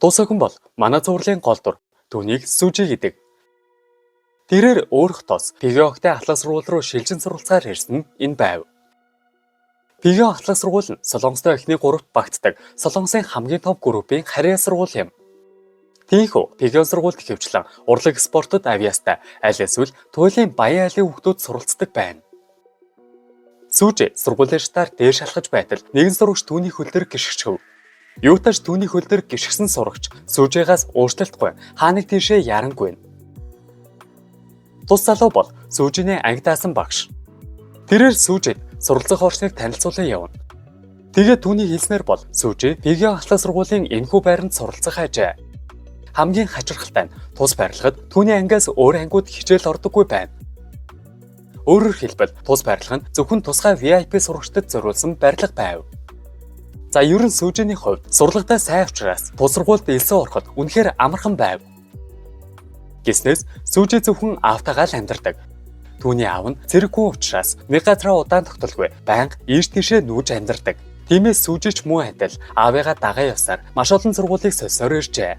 Тус охин бол манай цувралын гол дүр. Түүнийг Сүжи гэдэг. Тэрээр өөр хотоос Пегеогтой ахлах сургууль руу шилжин суралцахаар ирсэн нь энэ байв. Пегео ахлах сургууль нь Солонгостой эхний гуравт багтдаг Солонгосын хамгийн том группийн харьяа сургууль юм. Тийхүү Пегео сургуульд ихэвчлэн урлаг спортод авьяастай аль эсвэл туйлын баян айлын хүүхдүүд суралцдаг байна. Сүжи сургуулийн шатаар дээр шалхаж байтал нэгэн сурагч түүний хөл дээр гишгэчихэв. Юутай ч түүний хөл дээр гишгэсэн сурагч Сүжигээс уучлалтгүй хаа нэг тийшээ ярангүй. Тус залуу бол Сүжиний анги даасан багш. Тэрээр Сүжид суралцах орчныг танилцуулан явна. Тэгээд түүний хэлснээр бол Сүжи Пегео ахлах сургуулийн энэхүү байранд суралцах ажээ. Хамгийн хачирхалтай нь тус байрлахад түүний ангиас өөр ангиуд хичээл ордоггүй байна. Өөрөөр хэлбэл, тус байрлах нь зөвхөн тусгай VIP сурагчдад зориулсан барилга байв. За, ер нь Сүжиний хувьд сурлагадаа сайн учраас тус сургуульд элсээ ороход үнэхээр амархан байв. Гэснээс Сүжи зөвхөн аавтайгаа л амьдардаг. Түүний аав нь цэрэг хүн учраас нэг газараа удаан тогтолгүй, байнга ийш тийшээ нүүж амьдардаг. Тиймээс Сүжи ч мөн адил аавыгаа дагаа явсаар маш олон сургуулийг сольсоор иржээ.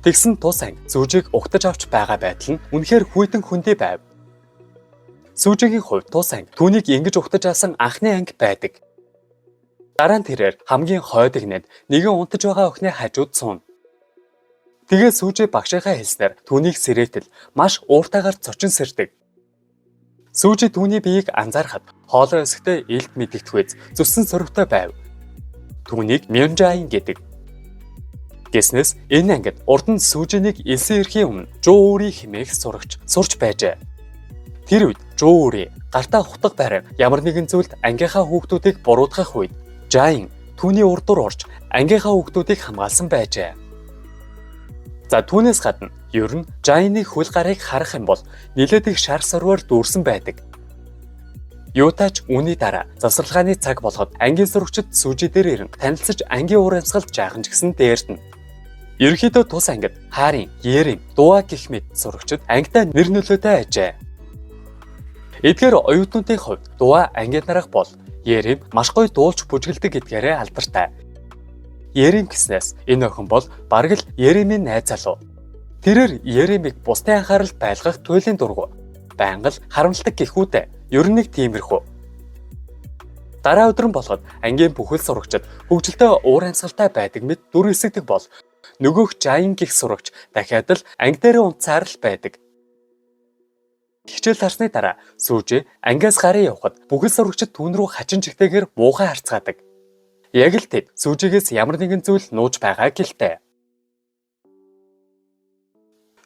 Тэгсэн тус анги Сүжиг угтаж авч байгаа байдал нь үнэхээр хүйтэн хөндий байв. Сүжигийн хувьд тус анги түүнийг ингэж угтаж авсан анхны анги байдаг. Дараа нь тэрээр хамгийн хойд эгнээнд нэгэн унтаж байгаа охины хажууд сууна. Тэгээд Сүжи багшийнхаа хэлснээр түүнийг сэрээтэл маш ууртайгаар цочин сэрдэг. Сүжи түүний биеийг анзаарахад хоолой өсөхтэй илт мэдэгдэхүйц зүссэн сөрөвтэй байв. Түүнийг Мюнжайн гэдэг. Гэснээс энэ ангид урд нь Сүжинийг элсэн ирэхийн өмнө Жуу Үри хэмээх сурагч сурч байжээ. Тэр үед Жуу Үри гартаа хутга барин ямар нэгэн зүйлд ангийнхаа хүүхдүүдийг буруутгах үед Жайн түүний урд дур орж ангийнхаа хүүхдүүдийг хамгаалсан байжээ. За, түүнээс гадна ер нь Жайны хөл гарыг харах юм бол нилээд их шар сорвоор дүүрсэн байдаг. Юутай ч үүний дараа завсарлагын цаг болоход ангийн сурагчид Сүжи дээр ирэн танилцаж, ангийн уур амьсгалд жаахан ч гэсэн дээрдэнэ. Ерөнхийдөө тус ангид Харин, Ерим, Дуа гэх мэт сурагчид ангидаа нэр нөлөөтэй ажээ. Эдгээр оюутнуудын хувьд Дуа ангийн дарга бол Ерим маш гоё дуулж бүжгэлдэг гэдгээрээ алдартай. Ерим гэснээс энэ охин бол бараг л Еримийн найз залуу. Тэрээр Еримийг бусдын анхааралд байлгах туйлын дургүй. Байнга л харамлдаг гэхүүдээ. Ер нь нэг тиймэрхүү. Дараа өдөр нь болоход ангийн бүхэл сурагчид хөгжилтэй уур амьсгалтай байдаг мэт дүр эсэгдэг бол нөгөөх Жайн гэх сурагч дахиад л анги дээрээ унтсаар л байдаг. Хичээл тарсны дараа Сүжи ангиас гарын явхад бүхэл сурагчид түүн рүү хачин чигтэйгээр муухай харцгаадаг. Яг л тэд Сүжигээс ямар нэгэн зүйл нууж байгаа гэлтэй.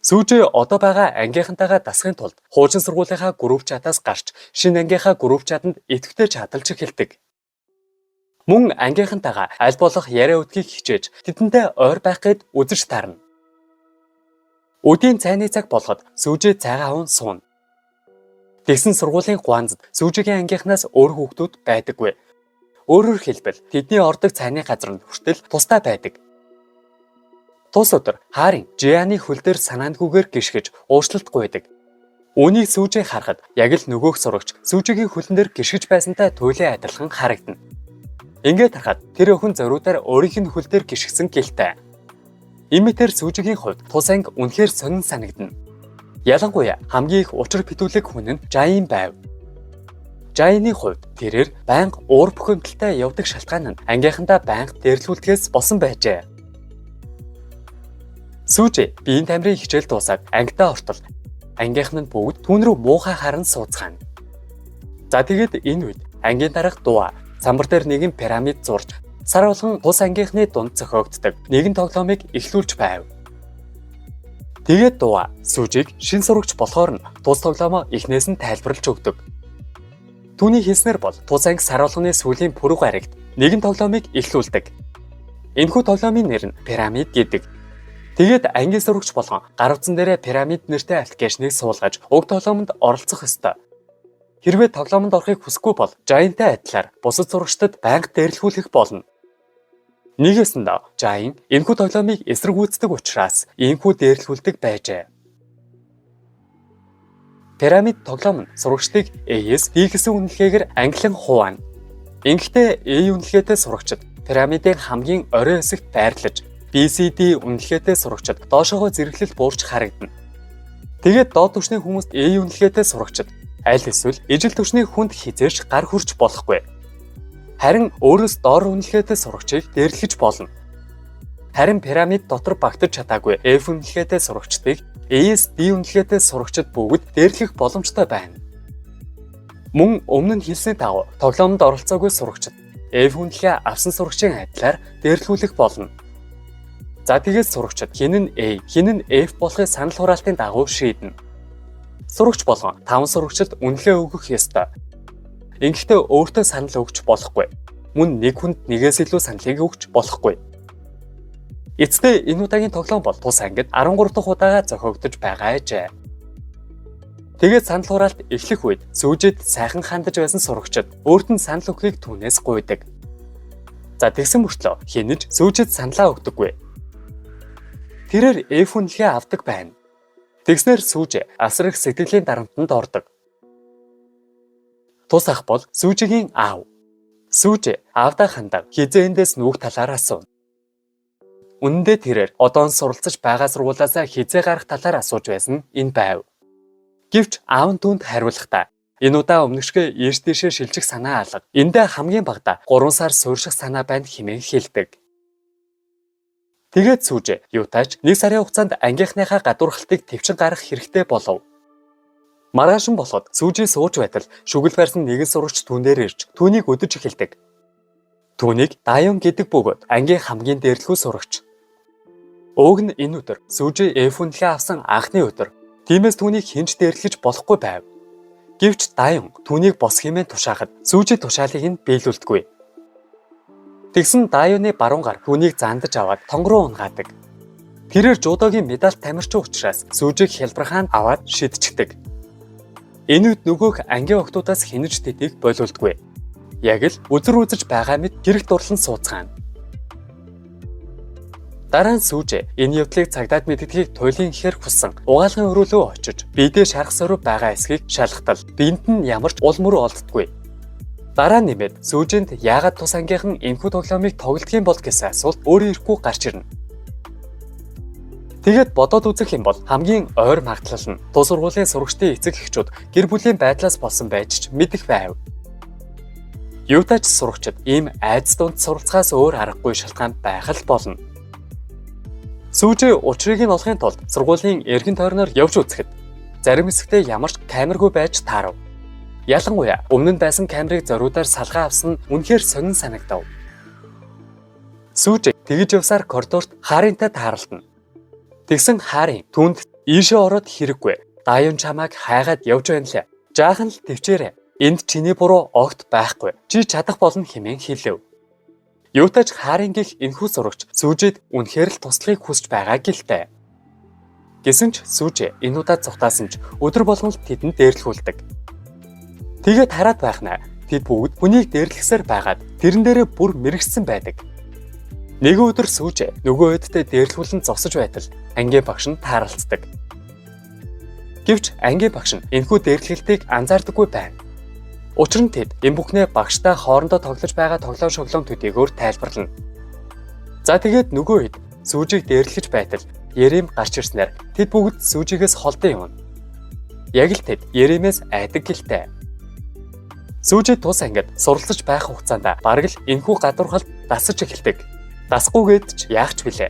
Сүжи одоо байгаа ангийнхантайгаа дасахын тулд хуучин сургуулийнхаа group chat аас гарч шинэ ангийнхаа group chat анд идэвхтэй chat алж эхэлдэг. Мөн ангийнхантайгаа аль болох яриа өдгийг хичээж тэдэнтэй ойр байх гээд үзэж таарна. Өдийн цайны цаг болоход Сүжи цайгаа аван сууна. Тэгсэн сургуулийн гуанзад Сүжигийн ангийнхнаас өөр хүүхдүүд байдаггүй. Өөрөөр хэлбэл, тэдний ордог цайны газар нь хүртэл тусдаа байдаг. Тус өдөр Харин Жианы хөл дээр санаандгүйгээр гишгэж уучлалт гуйдаг. Үүнийг Сүжи харахад яг л нөгөөх сурагч Сүжигийн хөлн дээр гишгэж байсантай туйлын адилхан харагдана. Ингээд харахад тэр охин зориудаар өөрийнх нь хөл дээр гишгсэн гэлтэй. Имитэр Сүжигийн хувьд тус анги үнэхээр сонин санагдана. Ялангуяа хамгийн их учир битүүлэг хүн нь Жайн байв. Жайны хувьд тэрээр байнга уур бухимдалтай явдаг шалтгаан нь ангийнхандаа байнга дээрлүүлдгээс болсон байжээ. Сүжи биеийн тамирын хичээл дуусаад ангидаа ортол ангийнхан нь бүгд түүн рүү муухай харан сууцгаана. За, тэгээд энэ үед ангийн дарга Дуа самбар дээр нэгэн пирамид зурж сар болгон тус ангийнхны дунд зохиогддог нэгэн тоглоомыг эхлүүлж байв. Тэгээд Дуа Сүжиг шинэ сурагч болохоор нь тус тоглоомоо эхнээс нь тайлбарлаж өгдөг. Түүний хэлснээр бол тус анги сар болгоны сүүлийн пүрэв гарагт нэгэн тоглоомыг эхлүүлдэг. Энэхүү тоглоомын нэр нь пирамид гэдэг. Тэгээд ангийн сурагч болгон гар утсан дээрээ пирамид нэртэй application ыг суулгаж уг тоглоомонд оролцох ёстой. Хэрвээ тоглоомонд орохыг хүсэхгүй бол Жаянтай адилаар бусад сурагчдад байнга дээрлэхүүлэх болно. Нэгэсэндээ Жайн энэхүү тоглоомыг эсэргүүцдэг учраас ийхүү дээрлэхүүлдэг байжээ. Пирамид тоглоом нь сурагчдыг A-с D гэсэн үнэлгээгээр ангилан хуваана. Ингэхдээ A үнэлгээтэй сурагчид пирамидын хамгийн оройн хэсэгт байрлаж, B, C, D үнэлгээтэй сурагчид доошоогоо зэрэглэл буурч харагдана. Тэгээд доод түвшний хүмүүст A үнэлгээтэй сурагчид аль эсвэл ижил түвшний хүнд хэзээ ч гар хүрч болохгүй. Харин өөрөөс доор үнэлгээтэй сурагчийг дээрлэж болно. Харин пирамид дотор багтаж чадаагүй F үнэлгээтэй сурагчдыг S, D үнэлгээтэй сурагчид бүгд дээрлэх боломжтой байна. Мөн өмнө нь хэлсний дагуу тоглоомонд оролцоогүй сурагчид F үнэлгээ авсан сурагчийн адилаар дээрлүүлэх болно. За, тэгээд сурагчид хэн нь A, хэн нь F болохыг санал хураалтын дагуу шийднэ. Сурагч болгон 5 сурагчид үнэлгээ өгөх ёстой. Ингэхдээ өөртөө санал өгч болохгүй. Мөн нэг хүнд нэгээс илүү саналыг өгч болохгүй. Эцэстээ энэ удаагийн тоглоом бол тус ангид 13 дахь удаага зохиогдож байгаа ажээ. Тэгээд санал хураалт эхлэх үед Сүүжид сайхан хандаж байсан сурагчид өөрт нь санал өгөхийг түүнээс гуйдаг. За, тэгсэн мөртлөө хэн ч Сүүжид саналаа өгдөггүй. Тэрээр F үнэлгээ авдаг байна. Тэгснээр Сүүжи асар их сэтгэлийн дарамтанд ордог. Тус ах бол Сүүжигийн аав. Сүүжи аавдаа хандан хэзээ эндээс нүүх талаар асууна. Үнэндээ тэрээр одоон суралцаж байгаа сургуулиасаа хэзээ гарах талаар асууж байсан нь энэ байв. Гэвч аав нь түүнд хариулахдаа энэ удаа өмнөшгөө ийш тийшээ шилжих санаа алга. Эндээ хамгийн багадаа 3 сар суурьших санаа байна хэмээн хэлдэг. Тэгээд Сүүжи юутай ч нэг сарын хугацаанд ангийнхныхаа гадуурхалтыг тэвчин гаргах хэрэгтэй болов. Маргааш нь болоход Сүүжи сууж байтал шүгэл барьсан нэгэн сурагч түүн дээр ирж түүнийг өдөж эхэлдэг. Түүнийг Даюн гэдэг бөгөөд ангийн хамгийн дээрлэхүү сурагч. Уг нь энэ өдөр Сүүжи F үнэлгээ авсан анхны өдөр. Тиймээс түүнийг хэн ч дээрлэж болохгүй байв. Гэвч Даюн түүнийг бос хэмээн тушаахад Сүүжи тушаалыг нь биелүүлдэггүй. Тэгсэн Даюны баруун гар түүнийг заандаж аваад тонго руу унагаадаг. Тэрээр жудогийн медаль тамирчин учраас Сүүжиг хялбархаан аваад шидчихдэг. Энэ үед нөгөөх ангийн охидуудаас хэн ч тэдийг болиулдаггүй. Яг л үзэр үзэж байгаа мэт гэрэгт дурлан сууцгаана. Дараа нь Сүүжи энэ явдлыг цагдаад мэддэхийг туйлын ихээр хүссэн. Угаалгын өрөөлөө очиж биедээ шарх сорив байгаа эсэхийг шалгатал биед нь ямар ч ул мөр олддоггүй. Дараа нь нэмээд Сүүжинд яагаад тус ангийнхан энэхүү тоглоомыг тоглодгийн бол гэсэн асуулт өөрөө ирэхгүй гарч ирнэ. Тэгээд бодоод үзэх юм бол хамгийн ойр магадлал нь тус сургуулийн сурагчдын эцэг эхчүүд гэр бүлийн байдлаас болсон байж ч мэдэх байв. Юутай ч сурагчид ийм айдас дунд суралцахаас өөр аргагүй шалтгаан байх л болно. Сүүжи учрыг нь олохын тулд сургуулийн эргэн тойрноор явж үзэхэд зарим хэсэгтээ ямар ч камергүй байж таарав. Ялангуяа өмнө нь байсан камерыг зориудаар салгаа авсан нь үнэхээр сонин санагдав. Сүүжи тэгж явсаар коридорт Харинтай тааралдана. Тэгсэн Харин түүнд ийшээ ороод хэрэггүй. Даюн чамайг хайгаад явж байна лээ. Жаахан л тэвчээрэй. Энд чиний буруу огт байхгүй. Чи чадах болно хэмээн хэлэв. Юутай ч Харин гэх энэхүү сурагч Сүүжид үнэхээр л туслахыг хүсэж байгаа гэлтэй. Гэсэн ч Сүүжи энэ удаа зугатаасан ч өдөр болгон л тэдэнд дээрлэхүүлдэг. Тэгээд хараад байх нь тэд бүгд хүнийг дээрлэхсээр байгаад тэрэн дээрээ бүр мэргэшсэн байдаг. Нэг өдөр Сүүжи нөгөө хэдтэй дээрлэхүүлэн зогсож байтал ангийн багш нь тааралцдаг. Гэвч ангийн багш нь энэхүү дээрлэхэлтийг анзаардаггүй байна. Учир нь тэд энэ бүхнээ багштай хоорондоо тоглож байгаа тоглоом шоглоом төдийгөөр тайлбарлана. За, тэгээд нөгөө хэд Сүүжийг дээрлэж байтал Ерим гарч ирснээр тэд бүгд Сүүжигээс холдон явна. Яг л тэд Еримээс айдаг гэлтэй. Сүүжи тус ангид суралцаж байх хугацаанд бараг л энэхүү гадуурхалд дасаж эхэлдэг. Дасахгүйгээд ч яах ч билээ.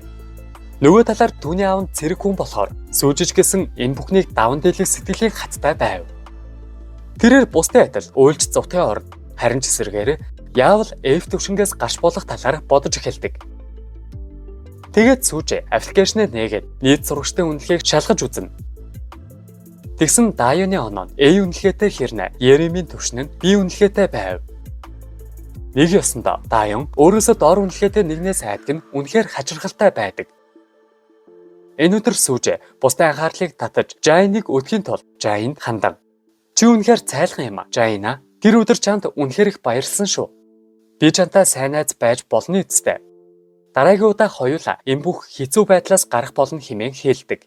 Нөгөө талаар түүний аав нь цэрэг хүн болохоор Сүүжи ч гэсэн энэ бүхнийг даван дийлэх сэтгэлийн хаттай байв. Тэрээр бусдын адил уйлж зугтахын оронд харин ч эсрэгээр яавал F төвшингээс гарч болох талаар бодож эхэлдэг. Тэгээд Сүүжи application ээ нээгээд нийт сурагчдын үнэлгээг шалгаж үзнэ. Тэгсэн Даюны оноо нь A үнэлгээтэй хэрнээ Еремийн төвшин нь B үнэлгээтэй байв. Нэг ёсондоо Даюн өөрөөсөө доор үнэлгээтэй нэгнээс айдаг нь үнэхээр хачирхалтай байдаг. Энэ өдөр Сүүжи бусдын анхаарлыг татаж Жайныг өдөхийн тулд Жайнд хандан: "Чи үнэхээр цайлган юм а, Жайна. Тэр өдөр чамд үнэхээр их баярлсан шүү. Би чамтай сайн найз байж болно үстэй. Дараагийн удаа хоёулаа энэ бүх хэцүү байдлаас гарах болно" хэмээн хэлдэг.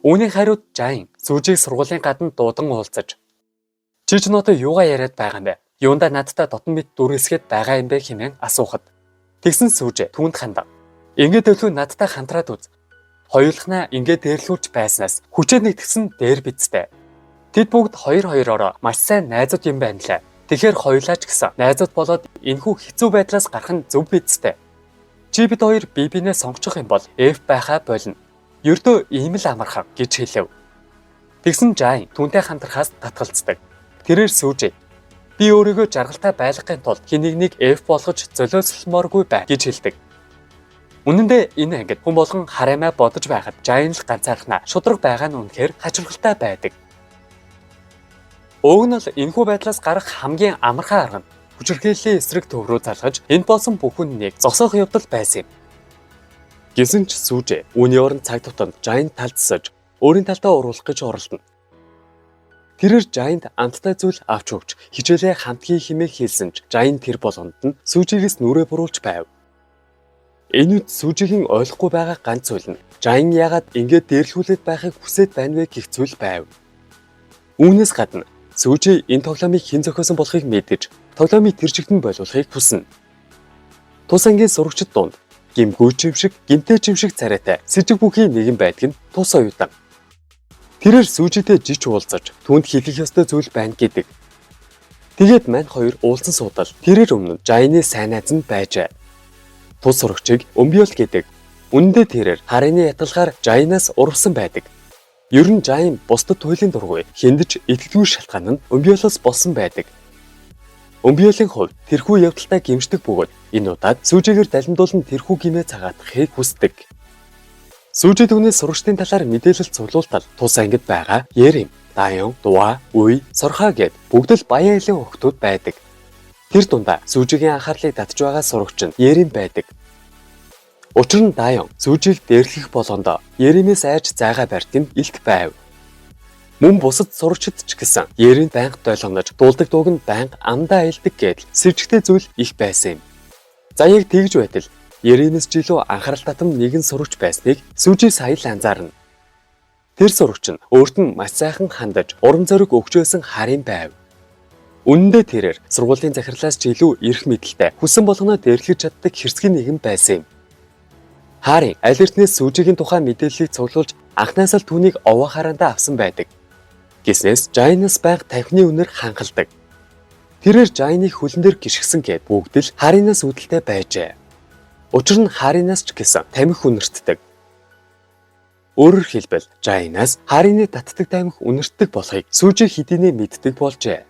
Үүний хариуд Жайн Сүүжийг сургуулийн гадна дуудан уулзаж, "Чи ч надад юугаа яриад байгаа юм бэ? Юундаа надтай дотно мэт дүрээсгээд байгаа юм бэ?" хэмээн асуухад тэгсэн Сүүжи түүнд хандан: Ингээд өлөө надтай хамтраад үз. Хоёулахнаа ингээд дээрлүүлж байснаас хүчээ нэгтгсэн дээр бидтэй. Тэд бүгд хоёр хоёророо маш сайн найзууд юм байна лээ. Тэгэхээр хоёулаа ч гэсэн найзууд болоод энэхүү хэцүү байдлаас гарах нь зөв бидтэй. Чи бид хоёр бие биенээ сонгочих юм бол F байхаа болно. Ердөө ийм л амархан гэж хэлэв. Тэгсэн Жайн түүнтэй хамтрахаас татгалздаг. Тэрээр сүүжээ. Би өөрийгөө жаргалтай байлгахын тулд хэн нэгнийг F болгож золиослмооргүй бай гэж хэлдэг. Үнэн дээр энэ ангид хүн болгон хараймаа бодож байхад Жайн л ганцаархнаа шударга байгаа нь үнэхээр хачирхалтай байдаг. Уг нь бол энэхүү байдлаас гарах хамгийн амархан арга нь хүчирхийллийн эсрэг төв рүү залгаж энд болсон бүх үнэнийг зогсоох явдал байсан юм. Гэсэн ч сүүжээ үүний оронд цаг тутамд Жайн талдсаж өөрийн талдаа оруулах гэж оролдоно. Тэрээр Жайнд амттай зүйл авч өгч хичээлээ хамт хий хэмээн хэлсэн ч Жайн тэр болгонд нь сүүжигээс нүрээ буруулж байв. Энэ үед сүүжигийн ойлгохгүй байгаа ганц зүйл нь Жайн яагаад ингэж дээрлэхүүлээд байхыг хүсээд байна вэ гэх зүйл байв. Үүнээс гадна сүүжи энэ тоглоомыг хэн зохиосон болохыг мэдэж тоглоомыг тэр чигт нь болиулахыг хүснэ. Тус ангийн сурагчид дунд гэмгүй ч юм шиг, гэмтэй ч юм шиг царайтай сэжиг бүхий нэгэн байдаг нь тус оюутан. Тэрээр сүүжитэй жич уулзаж түүнд хэлэх ёстой зүйл байна гэдэг. Тэгээд мань хоёр уулзсан суудал тэрээр өмнө Жайны сайн найз нь байжээ. Тус сурагчийг Өмбиол гэдэг. Үнэндээ тэрээр харины ятгалгаар Жайнаас урвсан байдаг. Ер нь Жайн бусдад туйлын дургүй хэнд ч итгэдэггүй шалтгаан нь Өмбиолоос болсон байдаг. Өмбиолийн хувьд тэрхүү явдалтай гэмшдэг бөгөөд энэ удаад сүүжигээр далимдуулан тэрхүү гэмээ цагаатгахыг хүсдэг. Сүүжи түүнээс сурагчдын талаар мэдээлэл цуглуултал тус ангид байгаа Ерим, Даян, Дуа, Уй, Сорхаа гэд бүгд л баян айлын охидууд байдаг. Тэр дундаа сүүжигийн анхаарлыг татж байгаа сурагч нь Ерим байдаг. Учир нь Даян сүүжийг дээрлэх болгондоо Еримээс айж зайгаа барьдаг нь илт байв. Мөн бусад сурагчид ч гэсэн Ерим байнга долгонож, дуулдаг дууг нь байнга амдаа аялдаг гэдэл сэвжигтэй зүйл их байсан юм. За яг тэгж байтал Еримээс ч илүү анхаарал татам нэгэн сурагч байсныг сүүжи сая л анзаарна. Тэр сурагч нь өөрт нь маш сайхан хандаж, урам зориг өгч байсан харин байв. Үнэн дээр тэрээр сургуулийн захирлаас ч илүү эрх мэдэлтэй, хүссэн болгоноо дээрлэж чаддаг хэрцгий нэгэн байсан юм. Харин аль эртнээс сүүжигийн тухай мэдээллийг цуглуулж анхнаасаа л түүнийг овоо хараандаа авсан байдаг. Гэснээс Жайнаас байнга тамхины үнэр ханхалдаг. Тэрээр Жайныг хөлн дээр гишгсэн гээд бүгд л Харинаас үүдэлтэй байжээ. Учир нь Харинаас ч гэсэн тамхи үнэртдэг. Өөрөөр хэлбэл Жайнаас Харины татдаг тамхи үнэртдэг болохыг сүүжи хэдийнэ мэддэг болжээ.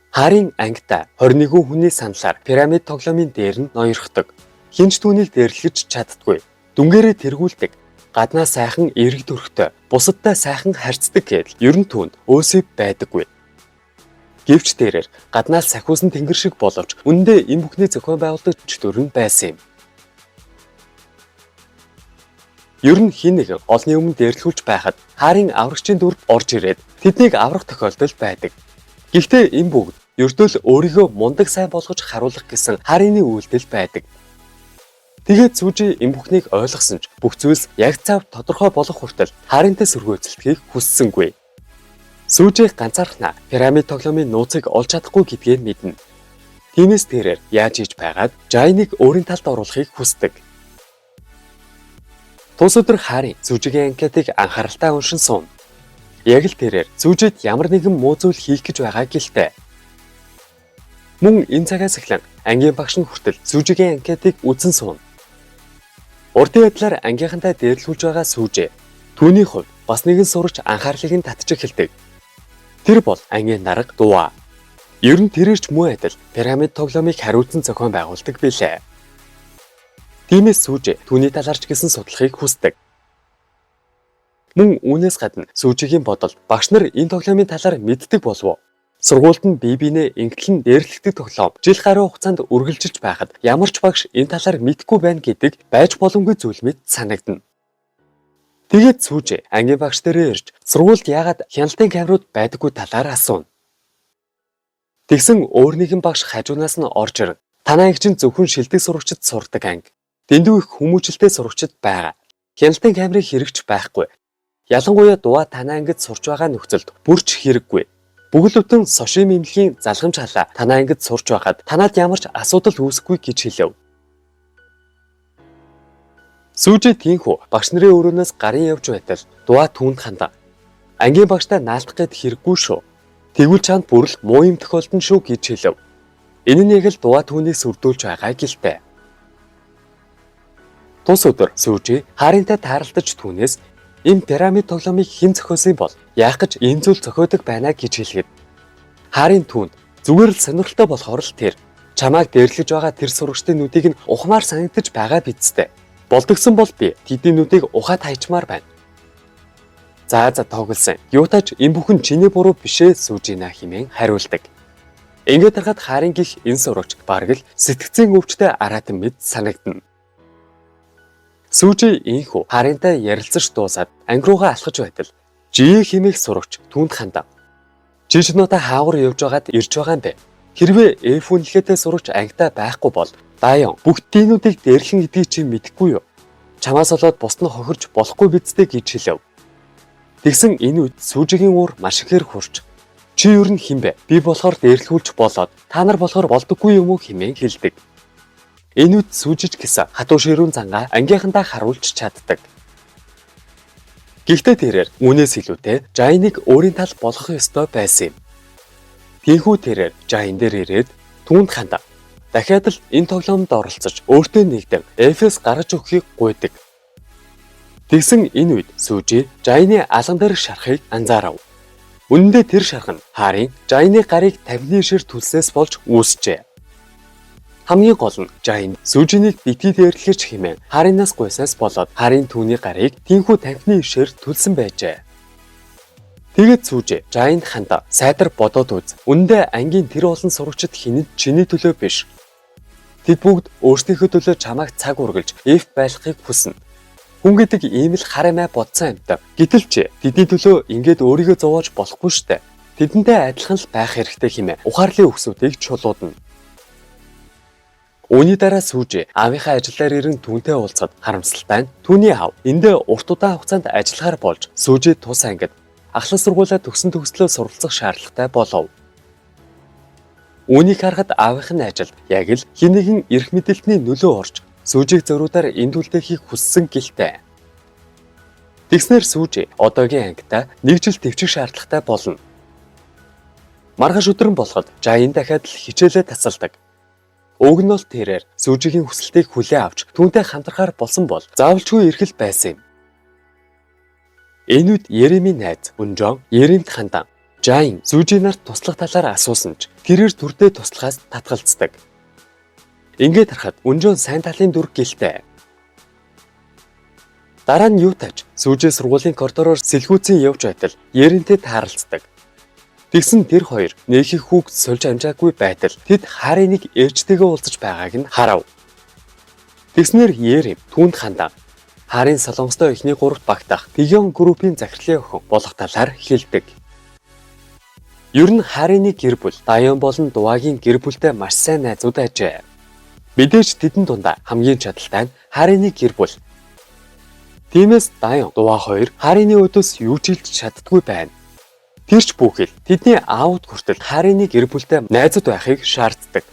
Харин ангита 21 хүний саналаар пирамид тоглоомын дээр нь ноёрхдог. Хэн ч түүнийг дээрлэж чаддаггүй. Дүнгээрээ тэргүүлдэг. Гаднаа сайхан эрэг төрхтэй, бусадтай сайхан харьцдаг гэдэл ер нь түүнд өөсөй байдаггүй. Гэвч тэрээр гаднаа сахиусан тэнгэр шиг боловч үнэндээ энэ бүхний зохион байгуулдаг чөтгөр нь байсан юм. Ер нь хэн нэгэн олны өмнө дээрлэхүүлж байхад Харин аврагчийн дүрд орж ирээд тэднийг аврах тохиолдол байдаг. Гэхдээ энэ бүгд ердөө л өөрийгөө мундаг сайн болгож харуулах гэсэн Харины үйлдэл байдаг. Тэгээд сүүжи энэ бүхнийг ойлгосон ч бүх зүйлс яг цав тодорхой болох хүртэл Харинтай сөргөөцөлтгийг хүссэнгүй. Сүүжи ганцаархнаа пирамид тоглоомын нууцыг олж чадахгүй гэдгээ мэднэ. Тиймээс тэрээр яаж хийж байгаад Жайныг өөрийн талд оруулахыг хүсдэг. Тус өдөр Хари сүүжигийн анкетыг анхааралтай уншин сууна. Яг л тэрээр сүүжид ямар нэгэн муу зүйл хийх гэж байгаа гэлтэй. Мөн энэ цагаас эхлэн ангийн багш нь хүртэл сүүжигийн анкетыг үзэн сууна. Урдын байдлаар ангийнхантай дээрлэхүүлж байгаа сүүжээ. Түүний хувьд бас нэгэн сурагч анхаарлыг нь татчих эхэлдэг. Тэр бол ангийн дарга Дуа. Ер нь тэрээр ч мөн адил пирамид тоглоомыг хариуцсан зохион байгуулдаг билээ. Тиймээс сүүжээ түүний талаар ч гэсэн судлахыг хүсдэг. Мөн үүнээс гадна сүүжигийн бодолд багш нар энэ тоглоомын талаар мэддэг болов уу? Сургуульд нь бие биенээ ингэтэл нь дээрлэхдэг тоглоом жил гаруй хугацаанд үргэлжилж байхад ямар ч багш энэ талаар мэдэхгүй байна гэдэг байж боломгүй зүйл мэт санагдана. Тэгээд сүүжээ ангийн багш дээрээ ирж сургуульд яагаад хяналтын камерууд байдаггүй талаар асууна. Тэгсэн өөр нэгэн багш хажуунаас нь орж ирнэ. Танай анги чинь зөвхөн шилдэг сурагчид сурдаг анги. Дэндүү их хүмүүжлтэй сурагчид байгаа. Хяналтын камерыг хэрэгч байхгүй. Ялангуяа Дуа танай ангид сурч байгаа нөхцөлд бүр ч хэрэггүй. Бүгд л бүтэн сошин эмнэлгийн залгамж халаа танай ангид сурч байхад танад ямар ч асуудал үүсэхгүй гэж хэлэв. Сүжи тийхүү багш нарын өрөөнөөс гарын явж байтал Дуа түүнд хандан ангийн багштай наалдах гээд хэрэггүй шүү. Тэгвэл чамд бүр л муу юм тохиолдоно шүү гэж хэлв. Энэ нь яг л Дуа түүнийг сүрдүүлж байгаа гэлтэй. Тус өдөр Сүжи Харинтай тааралдаж түүнээс энэ пирамид тоглоомыг хэн зохиосон бол яах гэж ийм зүйл зохиодог байна гэж хэлэхэд Харин түүнд зүгээр л сонирхолтой болохоор л тэр чамайг дээрлэж байгаа тэр сурагчдын нүдийг нь ухмаар санагдаж байгаа биз дээ. Болдогсон бол би тэдний нүдийг ухаад хайчмаар байна. За за тоглосон. Юутай ч энэ бүхэн чиний буруу бишээ Сүжина хэмээн хариулдаг. Ингээд харахад Харин гих энэ сурагч бараг л сэтгэцийн өвчтэй араатан мэт санагдана. Сүжи инхүү Харинтай ярилцаж дуусаад анги руугаа алхаж байтал Жие хэмээх сурагч түүнд хандан. Чи ч надад хаагур явж байгаад ирж байгаа юм бэ? Хэрвээ F үнэлгээтэй сурагч ангидаа байхгүй бол Даян бүх диинүүдийг дээрлэн гэдгийг чи мэдэхгүй юу? Чамаас болоод бусд нь хохирч болохгүй биз дээ гэж хэлэв. Тэгсэн энэ үед Сүжигийн уур маш ихээр хурж чи ер нь хэн бэ? Би болохоор дээрлэхүүлж болоод та нар болохоор болдоггүй юм уу хэмээн хэлдэг. Энэ үед Сүжиж гэсэн хатуу ширүүн зангаа ангийнхандаа харуулж чаддаг. Гэхдээ тэрээр үүнээс илүүтэй Жайныг өөрийн тал болгох ёстой байсан юм. Тийхүү тэрээр Жайн дээр ирээд түүнд хандаа. Дахиад л энэ тоглоомд оролцож өөртөө нэгдэн Эфес гаргаж өгөхийг гуйдаг. Тэгсэн энэ үед Сүжи Жайны алган дээрх шархыг анзаарав. Үнэн дээр тэр шарх нь Харин Жайны гарыг тамхины шир түлснээс болж үүсжээ. Хамгийн гол нь Жайн Сүжинийг битгий дээрлэхэж хэмээн Харинаас гуйсаас болоод Харин түүний гарыг тийнхүү тамхины ишээр түлсэн байжээ. Тэгээд Сүжи Жайнд хандаа сайтар бодоод үз. Үнэндээ ангийн тэр олон сурагчид хинэд чиний төлөө биш. Тэд бүгд өөрсдийнхөө төлөө чамайг цаг үргэлж F байлгахыг хүснэ. Хүн гэдэг ийм л хар амиа бодсон амьтан. Гэтэл чи тэдний төлөө ингээд өөрийгөө зовоож болохгүй штэ. Тэдэнтэй адилхан л байх хэрэгтэй хэмээн ухаарлын үгсүүдийг чулуудна. Үүний дараа Сүжи аавынхаа ажиллаар ирэн түүнтэй уулзахад харамсалтай нь түүний аав эндээ урт удаан хугацаанд ажиллахаар болж Сүжи тус ангид ахлах сургуулиа төгсөн төгслөө суралцах шаардлагатай болов. Үүнийг харахад аавынх нь ажилд яг л хэн нэгэн эрх мэдэлтний нөлөө орж Сүжиг зориудаар энд үлдээхийг хүссэн гэлтэй. Тэгснээр Сүжи одоогийн ангидаа нэг жил төвчих шаардлагатай болно. Маргааш өдөр нь болоход Жайн дахиад л хичээлээ тасалдаг. Уг нь бол тэрээр Сүжигийн хүсэлтийг хүлээн авч түүнтэй хамтрахаар болсон бол заавалчгүй эрх л байсан юм. Энэ үед Еремийн найз Үнжон Еремд хандан Жайн Сүжи нарт туслах талаар асуусан ч тэрээр түрдээ туслахаас татгалздаг. Ингээд харахад Үнжон сайн талын дүр гэлтэй. Дараа нь юу тач Сүжи сургуулийн коридороор сэлгүүцэн явж байтал Ерэнтэй тааралцдаг. Тэгсэн тэр хоёр нэг их хүүг сольж амжаагүй байтал тэд Хариныг ээжтэйгээ уулзаж байгааг нь харав. Тэгснээр Ерим түүнд хандан Харин Солонгостой эхний гуравт багтах Пигион группийн захирлын охин болох талаар хэлдэг. Ер нь Харины гэр бүл Даян болон Дуагийн гэр бүлтэй маш сайн найзууд ажээ. Мэдээж тэдэн дундаа хамгийн чадaltaй нь Харины гэр бүл. Тиймээс Даян, Дуа хоёр Харины өдөөс юу ч хэлж чаддгүй байна. Тэр ч бүхэл тэдний аауд хүртэл Харины гэр бүлтэй найзууд байхыг шаарддаг.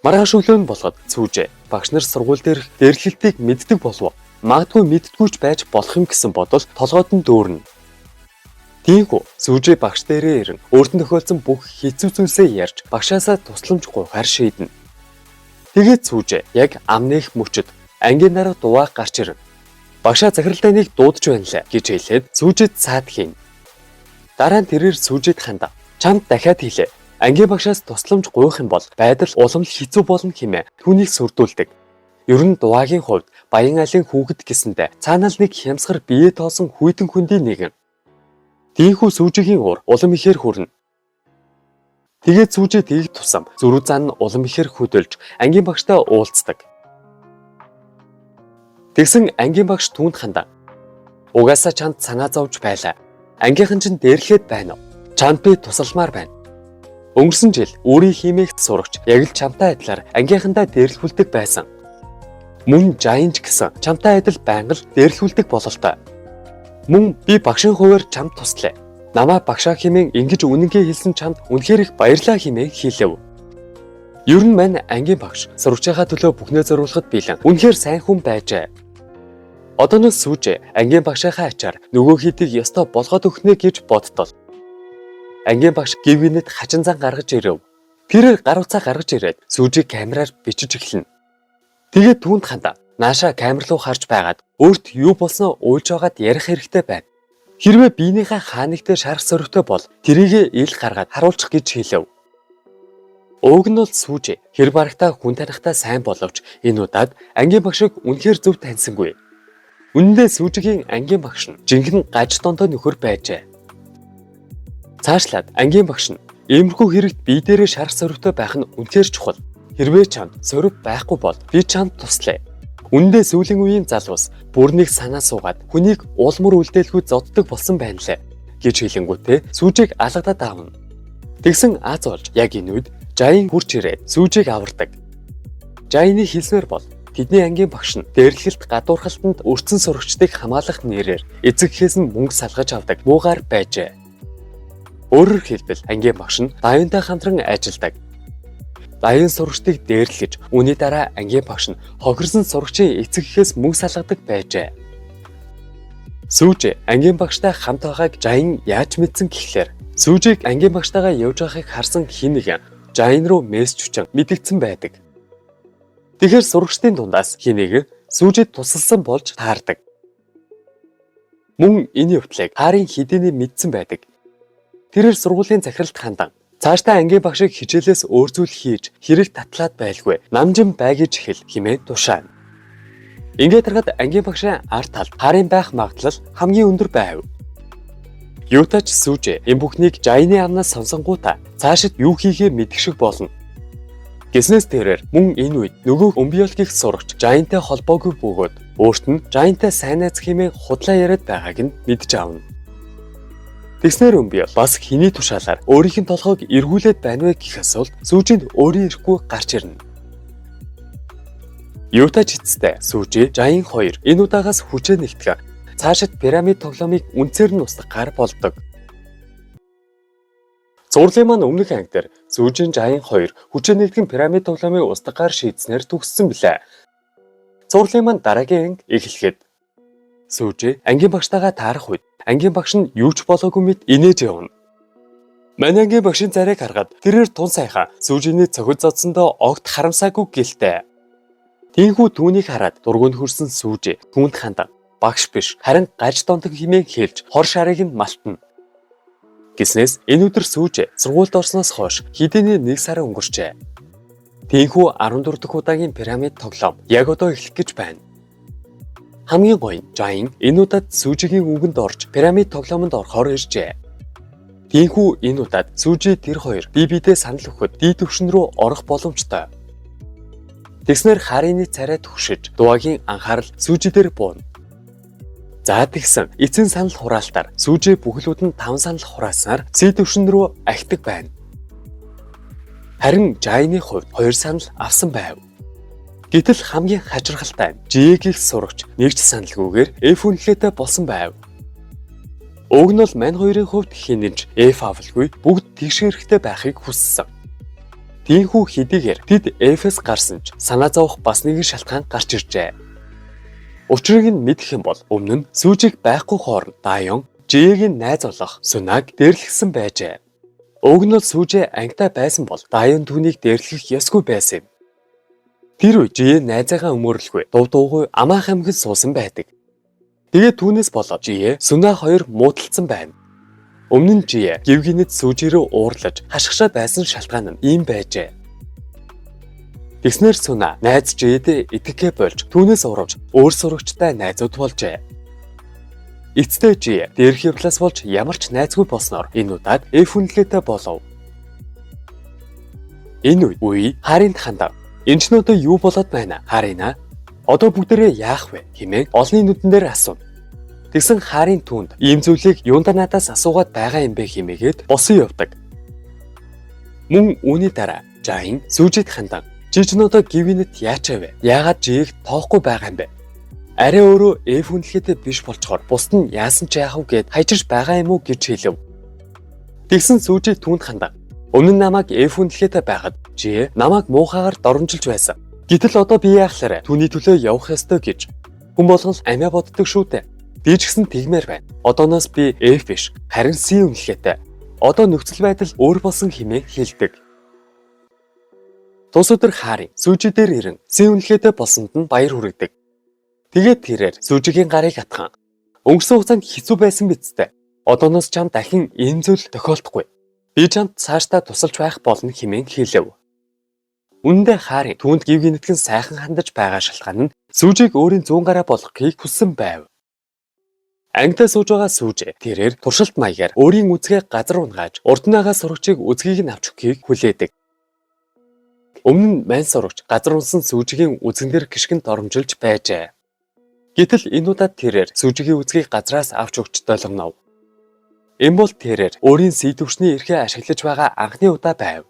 Маргааш өглөө нь болоход Сүжээ багш нар сургууль дээрх дээрлэлтийг мэддэг болов. Магадгүй мэддэггүй ч байж болох юм гэсэн бодол толгойд нь дүүрнэ. Тийхүү Сүжээ багш дээрээ ирэн өөрт нь тохиолдсон бүх хэцүү зүйлсээ ярьж багшаасаа тусламж гуйхаар шийднэ. Тэгээд Сүжээ яг ам нээх мөчөд ангийн дараа Дуа гарч ирнэ. Багшаа захиралтай нэг дуудаж байна лээ гэж хэлээд Сүжээд саад хийнэ. Дараа нь тэрээр Сүжээд хандаа. Чамд дахиад хэлээ. Ангийн багшаас тусламж гуйх юм бол байдал улам л хэцүү болно хэмээн түүнийг сүрдүүлдэг. Ер нь Дуагийн хувьд Баян айлын хүүхэд гэсэндээ цаанаа л нэг хямсгар бие тоосон хүйтэн хөндийн нэгэн. Тийхүү Сүжигийн уур улам ихээр хүрнэ. Тэгээд Сүжи тэгэх тусам зөрүү зан нь улам ихээр хөдөлж ангийн багштай уулздаг. Тэгсэн ангийн багш түүнд хандаа. Угаасаа чамд санаа зовж байлаа. Ангийнхан чинь дээрлэхэд байна уу? Чамд би тусалмаар байна. Өнгөрсөн жил өөрийн хиймээх сурагч яг л чамтай адилаар ангийнхандаа дээрлэхүүлдэг байсан. Мөн Жайнч гэсэн чамтай адил байнга л дээрлэхүүлдэг бололтой. Мөн би багшийн хувиар чамд туслая. Намаа багшаа хэмээн ингэж үнэнгээ хэлсэн чамд үнэхээр их баярлаа хэмээн хэлэв. Ер нь мань ангийн багш сурагчийнхаа төлөө бүхнээ зориулахад бэлэн. Үнэхээр сайн хүн байжээ. Одооноос Сүжи ангийн багшийнхаа ачаар нөгөө хийдийг ёстой болгоод өгнө гэж боддол. Ангийн багш гэв гинэт хачин зан гаргаж ирэв. Тэрээр гар утсаа гаргаж ирээд Сүжиг камераар бичиж эхэлнэ. Тэгээд түүнд хандаа нааша камер руу харж байгаад өөрт юу болсноо уйлж байгаад ярих хэрэгтэй байна. Хэрвээ биенийхээ хаанигтэй шарах сөрөгтэй бол тэрийгэ ил гаргаад харуулчих гэж хэлэв. Уг нь бол Сүжи хэр барагтаа хүн танихдаа сайн боловч энэ удаад ангийн багшийг үнэхээр зөв таньсангүй. Үнэн дээр Сүжигийн ангийн багш нь жинхэнэ гаж донтой нөхөр байжээ. Цаашлаад ангийн багш нь иймэрхүү хэрэгт бие дээрээ шарах сөрөгтэй байх нь үнэхээр чухал. Хэрвээ чамд сөрөг байхгүй бол би чамд туслая. Үнэндээ сүүлийн үеийн залуус бүр нэг санаа суугаад хүнийг улмөр үлдээлгүй зоддог болсон байна лээ гэж хэлэнгүүтээ Сүжиг алгадаад авна. Тэгсэн аз болж яг энэ үед Жайн хурж ирээд Сүжиг авардаг. Жайны хэлснээр бол тэдний ангийн багш нь дээрлэхэлт гадуурхалтанд өртсөн сурагчдыг хамгаалах нэрээр эцэг эхээс нь мөнгө салгаж авдаг муугар байжээ. Өөрөөр хэлбэл ангийн багш нь Даюнтай хамтран ажилладаг. Даюн сурагчдыг дээрлэж, үүний дараа ангийн багш нь хохирсон сурагчийн эцэг эхээс мөнгө салгадаг байжээ. Сүжи ангийн багштай хамт байгааг Жайн яаж мэдсэн гэхлээр Сүжиг ангийн багштайгаа явж байгааг харсан хэн нэгэн Жайн руу мессеж өчөн мэдэгдсэн байдаг. Тэгэхээр сурагчдын дундаас хэн нэгэн Сүжид тусалсан болж таардаг. Мөн энэ явдлыг Харын хэдийний мэдсэн байдаг. Тэрээр сургуулийн захиралд хандан цаашдаа ангийн багшийг хичээлээс өөр зүйл хийж хэрэг татлаад байлгүй намжин бай гэж хэл хэмээн тушаана. Ингээд харахад ангийн багшийн ард талд Харын байх магадлал хамгийн өндөр байв. Юутай ч Сүжи энэ бүхнийг Жайны амнаас сонсонгуутаа цаашид юу хийхээ мэдэх шиг болно. Гэснээс тэрээр мөн энэ үед нөгөө Өмбиолгийн сурагч Жайнтай холбоогүй бөгөөд өөрт нь Жайнтай сайн найз хэмээн худлаа яриад байгааг нь мэдж авна. Тэгснээр Өмбиол бас хэний тушаалаар өөрийнх нь толгойг эргүүлээд байна вэ гэх асуулт Сүжинд өөрийн ирэхгүй гарч ирнэ. Юутай ч эцэстээ Сүжи, Жайн хоёр энэ удаагаас хүчээ нэгтгэн цаашид пирамид тоглоомыг үнцээр нь устгахаар болдог. Цувралын маань өмнөх анги дээр Сүжин, Жайн хоёр хүчээ нэгтгэн пирамид тоглоомыг устгахаар шийдснээр төгссөн билээ. Цувралын маань дараагийн анги эхлэхэд Сүжи ангийн багштайгаа таарах үед ангийн багш нь юу ч болоогүй мэт инээж явна. Манай ангийн багшийн царайг харахад тэрээр тун сайхан Сүжиний цохид зодсондоо огт харамсаагүй гэлтэй. Тийхүү түүнийг хараад дургүй хөрсөн Сүжи түүнд хандан багш биш харин гаж донтон хэмээн хэлж хор шарыг нь малтна. Гэснээс энэ өдөр Сүжи сургуульд орсноос хойш хэдийний 1 сар өнгөрчээ. Тийхүү 14 дахь удаагийн пирамид тоглоом яг одоо эхлэх гэж байна. Хамгийн гоё нь Жайн энэ удаад Сүжигийн үгэнд орж пирамид тоглоомонд орохоор иржээ. Тийхүү энэ удаад Сүжи тэр хоёр бие биедээ санал өгөхөд дээд түвшин рүү орох боломжтой. Тэгснээр Харины царай түгшиж Дуагийн анхаарал Сүжи дээр бууна. За тэгсэн эцсийн санал хураалтаар Сүжи бүхлүүд нь 5 санал хураасаар C түвшин рүү ахидаг байна. Харин Жайны хувьд 2 санал авсан байв. Гэтэл хамгийн хажиргалтай нь Ж-гийн сурагч нэг ч саналгүйгээр F үнэлгээтэй болсон байв. Уг нь бол мань хоёрын хувьд хэн нь ч F авалгүй бүгд тэгш хэрэгтэй байхыг хүссэн. Тийхүү хэдийгээр тэд F-с гарсан ч санаа зовох бас нэгэн шалтгаан гарч иржээ. Учрыг нь мэдэх юм бол өмнө нь Сүжиг байхгүй хооронд Дайон Ж-гийн найз болох Сунаг дээрлэхсэн байжээ. Уг нь бол Сүжи ангитай байсан бол Дайон түүнийг дээрлэх ёсгүй байсан юм. Тэр үе Ж найзаагаа өмөөрөлгүй дув дуугүй амаах амхил суусан байдаг. Тэгээд түүнээс болоод Ж Сүна хоёр муудалцсан байна. Өмнө нь Ж гэв гинэт Сүжи рүү уурлаж хашгирчаад байсан шалтгаан нь ийм байжээ. Тэгснээр Сүна найз Ж-д итгэхээ болж түүнээс уравж өөр сурагчтай найзууд болжээ. Эцэстээ Ж дээрх явдлаас болж ямар ч найзгүй болсноор энэ удаад F үнэлгээтэй болов. Энэ үе Харин хандав. Энэ ч одоо юу болоод байна? Харина. Одоо бүгдээрээ яах вэ? Хэмээн олонний нүдэн дээр асууна. Тэгсэн Харин түүнд ийм зүйлийг юундаа надаас асуугаад байгаа юм бэ хэмээгээд босон явдаг. Мөн үүний дараа Жайн Сүжид хандан Жижнуудаа гівгинэт яачаа вэ? Яагаад Жийг тоохгүй байгаа юм бэ? Арай өөрөө F үнэлгээтэй биш болчхоор бусд нь яасан ч яах вэ гэд хайчирч байгаа юм уу гэж хэлэв. Тэгсэн Сүжиг түүнд хандан. Өмнө нь намайг F үнэлгээтэй байхад Ж намайг муухайгаар доромжилж байсан. Гэтэл одоо би яахлаарэ түүний төлөө явах ёстой гэж. Хүн болгон л амиа боддог шүү дээ. Би ч гэсэн тэгмээр байна. Одооноос би F биш, харин C үнэлгээтэй. Одоо нөхцөл байдал өөр болсон хэмээн хэлдэг. Тус өдөр Хари Сүжи дээр ирэн C үнэлгээтэй болсонд нь баяр хүргэдэг. Тэгээд тэрээр Сүжигийн гарыг атхан. Өнгөрсөн хугацаанд хэцүү байсан биз дээ. Одооноос чам дахин ийм зүйл тохиолдохгүй. Би чамд цаашдаа тусалж байх болно хэмээн хэлэв. Үнэн дээр Хари түүнд гэв гэнэтгэн сайхан хандаж байгаа шалтгаан нь Сүжиг өөрийн зүүн гараа болгохыг хүссэн байв. Ангидаа сууж байгаа Сүжи тэрээр туршилт маягаар өөрийн үзгээ газар унагааж урд нь байгаа сурагчийг үзгийг нь авч өгөхийг хүлээдэг. Өмнө нь мань сурагч газар унсан Сүжигийн үзгэн дээр гишгэн доромжилж байжээ. Гэтэл энэ удаад тэрээр Сүжигийн үзгийг газраас авч өгч долгонов. Энэ бол тэрээр өөрийн C түвшний эрхээ ашиглаж байгаа анхны удаа байв.